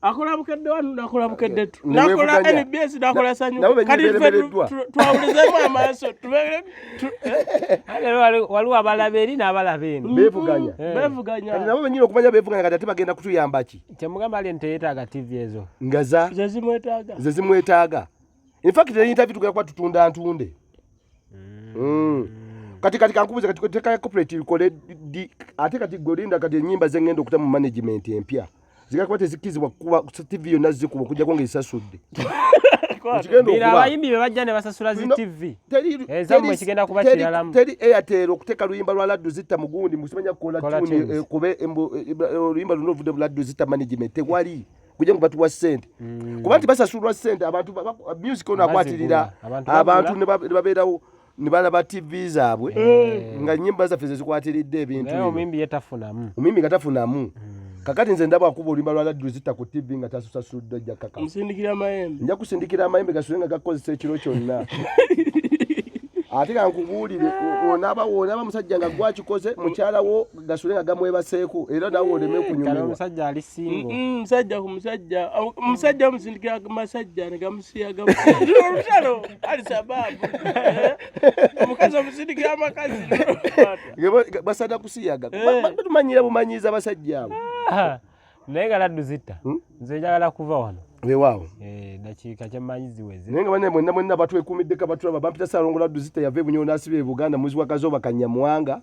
Akola Bukedde wano, nakola Bukedde tu. Ne Nakola beevuganya. NBS, nakola Sanyuka. Nabo bennyini Kati ffe beeremereddwa. twawulizemu amaaso, tubeere Ate waliwo abalaba eri n'abalaba eno. Beevuganya. Beevuganya. Kati nabo bennyini okumanya beevuganya, kati ate bagenda kutuyamba ki? Kyemugamba ali nti teyeetaaga TV ezo. Nga za Ze zimwetaaga. Ze zimwetaaga. In fact, ne interview tugenda kuba tutunda ntunde. Kati kankubuze, kati teeka ya corporate ikole di, ate kati gwe olinda kati ennyimba ze ngenda okuta mu management empya. Zigenda kuba tezikkirizibwa kuba TV yonna zikuba okuggyako ng'esasudde. Ekigenda Bino okuba. abayimbi be bajja ne basasula zi Bino TV. Ezammwe kigenda kuba kiralamu. Teri Airtel okuteeka luyimba lwa Laddu Zitta mugundi, musimanya kukola Kola tune, tunes. kube, oluyimba luno oluvudde mu Laddu Zitta management, tewali. Kujja ngo batuwa ssente. Kuba nti basasulwa ssente, abantu music ono Abazigula. akwatirira Abantu abantu bagula. ne babeerawo ne balaba TV zaabwe nga nnyimba zaffe ze zikwatiridde ebintu Naye bino. omuyimbi ye tafunamu. Omuyimbi nga tafunamu. Kakati nze ndaba akuba oluyimba lwa Laddu Zitta ku TV nga tasasuddwa, ajja kakasa. Musindikira amayembe. Nja kusindikira amayembe gasule nga gakozesa ekiro kyonna. Ate nga nkubuulire, onaaba musajja nga gwakikoze, mukyala wo gasule nga gamwebaseeko, era naawe oleme Kale kunyumirwa. omusajja ali single. Musajja ku musajja. Omusajja omusindikira ku masajja ne gamusiya, gamusiya. Olutalo, ali sababu. Omukazi omusindikira amakazi. Basada kusiyaga. Batumanyira bumanyiiza abasajja abo. Naye nga Laddu Zitta, nze njagala kuva wano. Weewaawo. Dakiika kyemmanyi ziweze. Naye nga banne mwenna mwenna batwekuumiddeko abatulaba, bampita Ssaalongo Laddu Zitta, yava e Bunyoro n'asiba e Buganda, muzi wa Kazooba Kanyamuwanga.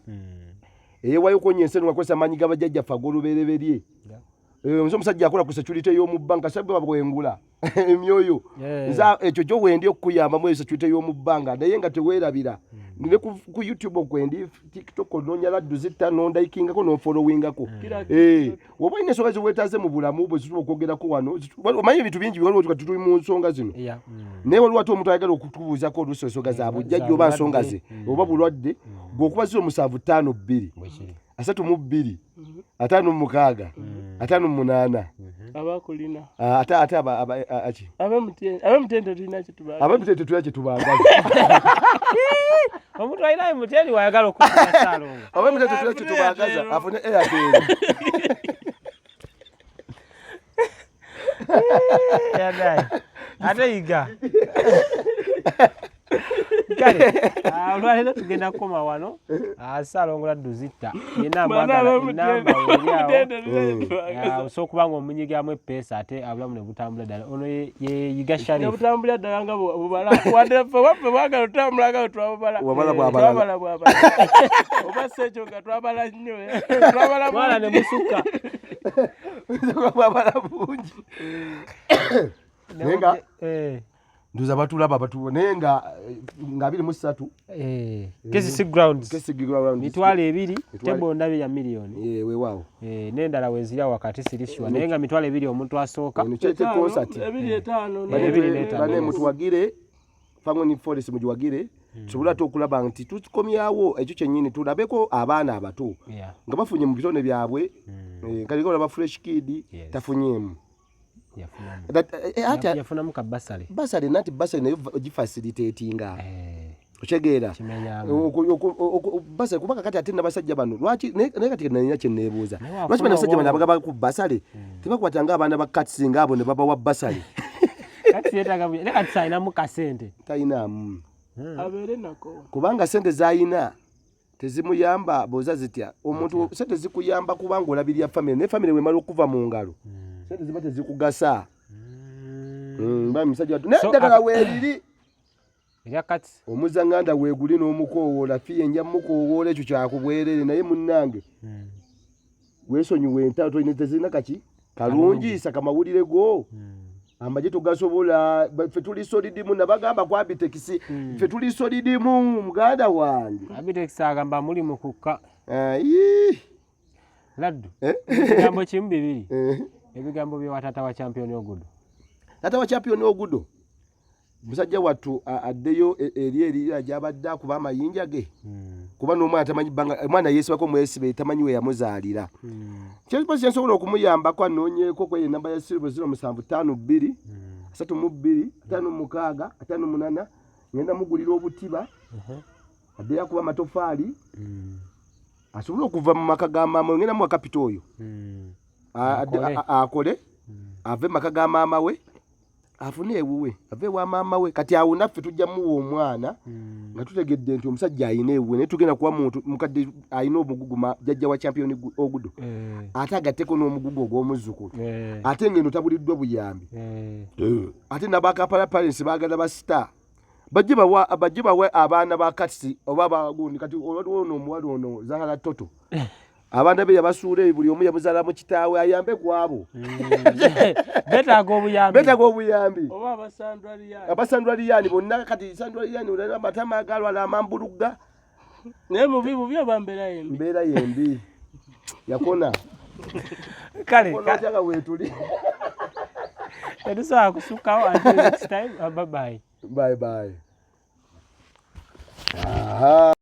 Eyeewaayo okuwonya ensi eno ng'akozesa amaanyi g'abajjajjaffe ag'olubereberye. Nze omusajja akola ku security y'omu bbanga, sabwe babwengula emyoyo. Nze ekyo kyo wendi okukuyamba mu security y'omu bbanga, naye nga teweerabira. Ne ku YouTube okwendi, TikTok onoonya Laddu Zitta, n'ondayikingako, n'onfollowingako. Oba olina ensonga ze weetaaze mu bulamu bwe zituba okwogerako wano, omanyi ebintu bingi waliwo kati tuli mu nsonga zino. Naye waliwo ate omuntu ayagala okutubuuzako oluusi ensonga za bujjajja Za oba nsonga bulwadde. ze, oba bulwadde, gwe okuba 075 2 Bwe kiri. 32 56 58. Abakulina. Ah, ate aki? Ab'emutende tulina kye tubaagala. Ab'emutende tetulina kye tubaagaza. Omuntu alina emutende wayagala okukuba Ssaalongo. Ab'emutende tetulina kye tubaagaza, afune Airtel. Yadayi. Ate yiga. Kale, olwaleero tugenda kukoma wano. Ssaalongo Laddu Zitta yenna Bwana amwagala, ab'emutende. enamba weeri awo. Emutende tulina kye tubaagaza. Osobola okuba nga omunyigamu eppeesa ate obulamu ne butambula ddala. Ono ye Yiga Sharif. Ne butambulira ddala nga bubala. Wadde ffe waffe bwagala otambula nga bwe twabubala. Wabala bwabala. Twabala bwabala. Oba si ekyo nga twabala nnyo, eh. Twabala Twala ne bungi. musukka. Twabala bungi. Naye nga nduza batulaba naye nga 23. KCC Grounds. KCC Grounds. 20,000, Mitwalo table ndabye ya miliyoni. Weewaawo. N'endala weeziri wakati siri sure. Naye nga 20,000 omuntu asooka. Eno kyete Etaano, concert. 25. 25. Bane mutuwagire, Fangone Forest mugiwagire. Tusobole ate okulaba nti tukomyawo ekyo kyennyini, tulabeko abaana abato nga bafunye mu bitone byabwe. Kati olaba Fresh Kid tafunyeemu. Yafunamu. That, ate Yafunamu ka basale. Basale nanti basale nayo gifacilitatinga. Otegeera? Kimenyamu. Basale kuba kakati ate n'abasajja bano lwaki naye kati nalina kye neebuuza. Naye wafuna Lwaki bano abasajja bano obwongo. abagaba ku basale tebakwata ng'abaana ba Kats ng'abo ne babawa basale? Kati yeetaaga naye kati alinamu kasente. Talinamu. Abeere nako. Kubanga sente zayina tezimuyamba boza zitya omuntu sente zikuyamba kubanga olabirira famire, naye famire wemala okuva mu ngalo sente ziba tezikugasa. Bambi musajja wattu, naye eddagala weeriri erya kati omuzanganda weeguli n'omukoowoola fiye nja mukoowoola, ekyo kyakubwerere. Naye munnange weesonyiwe entalo, tolina tezirina kaki kalungi saka mawulire go amagye togasobola. Ffe tuli solid mu nabagamba ku Abitex, ffe tuli solid mu muganda wange. Abitex agamba muli mu kukka. Ayi. Laddu. Eh? Ekigambo kimu bibiri. Ebigambo bye wa taata wa Champion Ogudo. Taata wa Champion Ogudo musajja wattu addeyo eri eri gy'abadde akuba amayinja ge, kuba n'omwana tamanyi bbanga omwana yeesibako mwesibe, tamanyi we yamuzaalira. Kyensipozi kyensobola okumuyambako, anoonyeeko kweyo enamba ya 0 0752 32 56 58. Ngenda mugulira obutiba, addeyo akuba amatofaali asobole okuva mu maka ga maama we. Ngenda muwa capital oyo Akole. Akole ave mu maka ga maama we, afune ewuwe, ave ewa maama we. Kati awo naffe tujja muwa omwana nga tutegedde nti omusajja alina ewuwe, naye tugenda kuwa muntu mukadde alina omugugu jjajja wa Champion Ogudo, ate agatteko n'omugugu ogw'omuzzukulu, ate ngeno tabuliddwa buyambi, ate nabakampala parents baagala ba star bajje bawa, bajje bawe abaana ba Katsi oba bagundi. Kati waliwo ono omuwala ono Zahara Toto, abaana be yabasuula eyo, buli omu yamuzaala mu kitaawe, ayambe ku abo. Betaaga obuyambi. Beetaaga obuyambi. Oba abasandwaliyani. Abasandwaliyani bonna. Kati sandwaliyani amatama agalwala amambulugga. Naye mubi bubi oba mbeera yembi? Mbeera yembi, yakona. Kale. Kona otya nga weetuli? Tetusobola kusukkawo. Until next time, bye bye. Bye bye. Aha.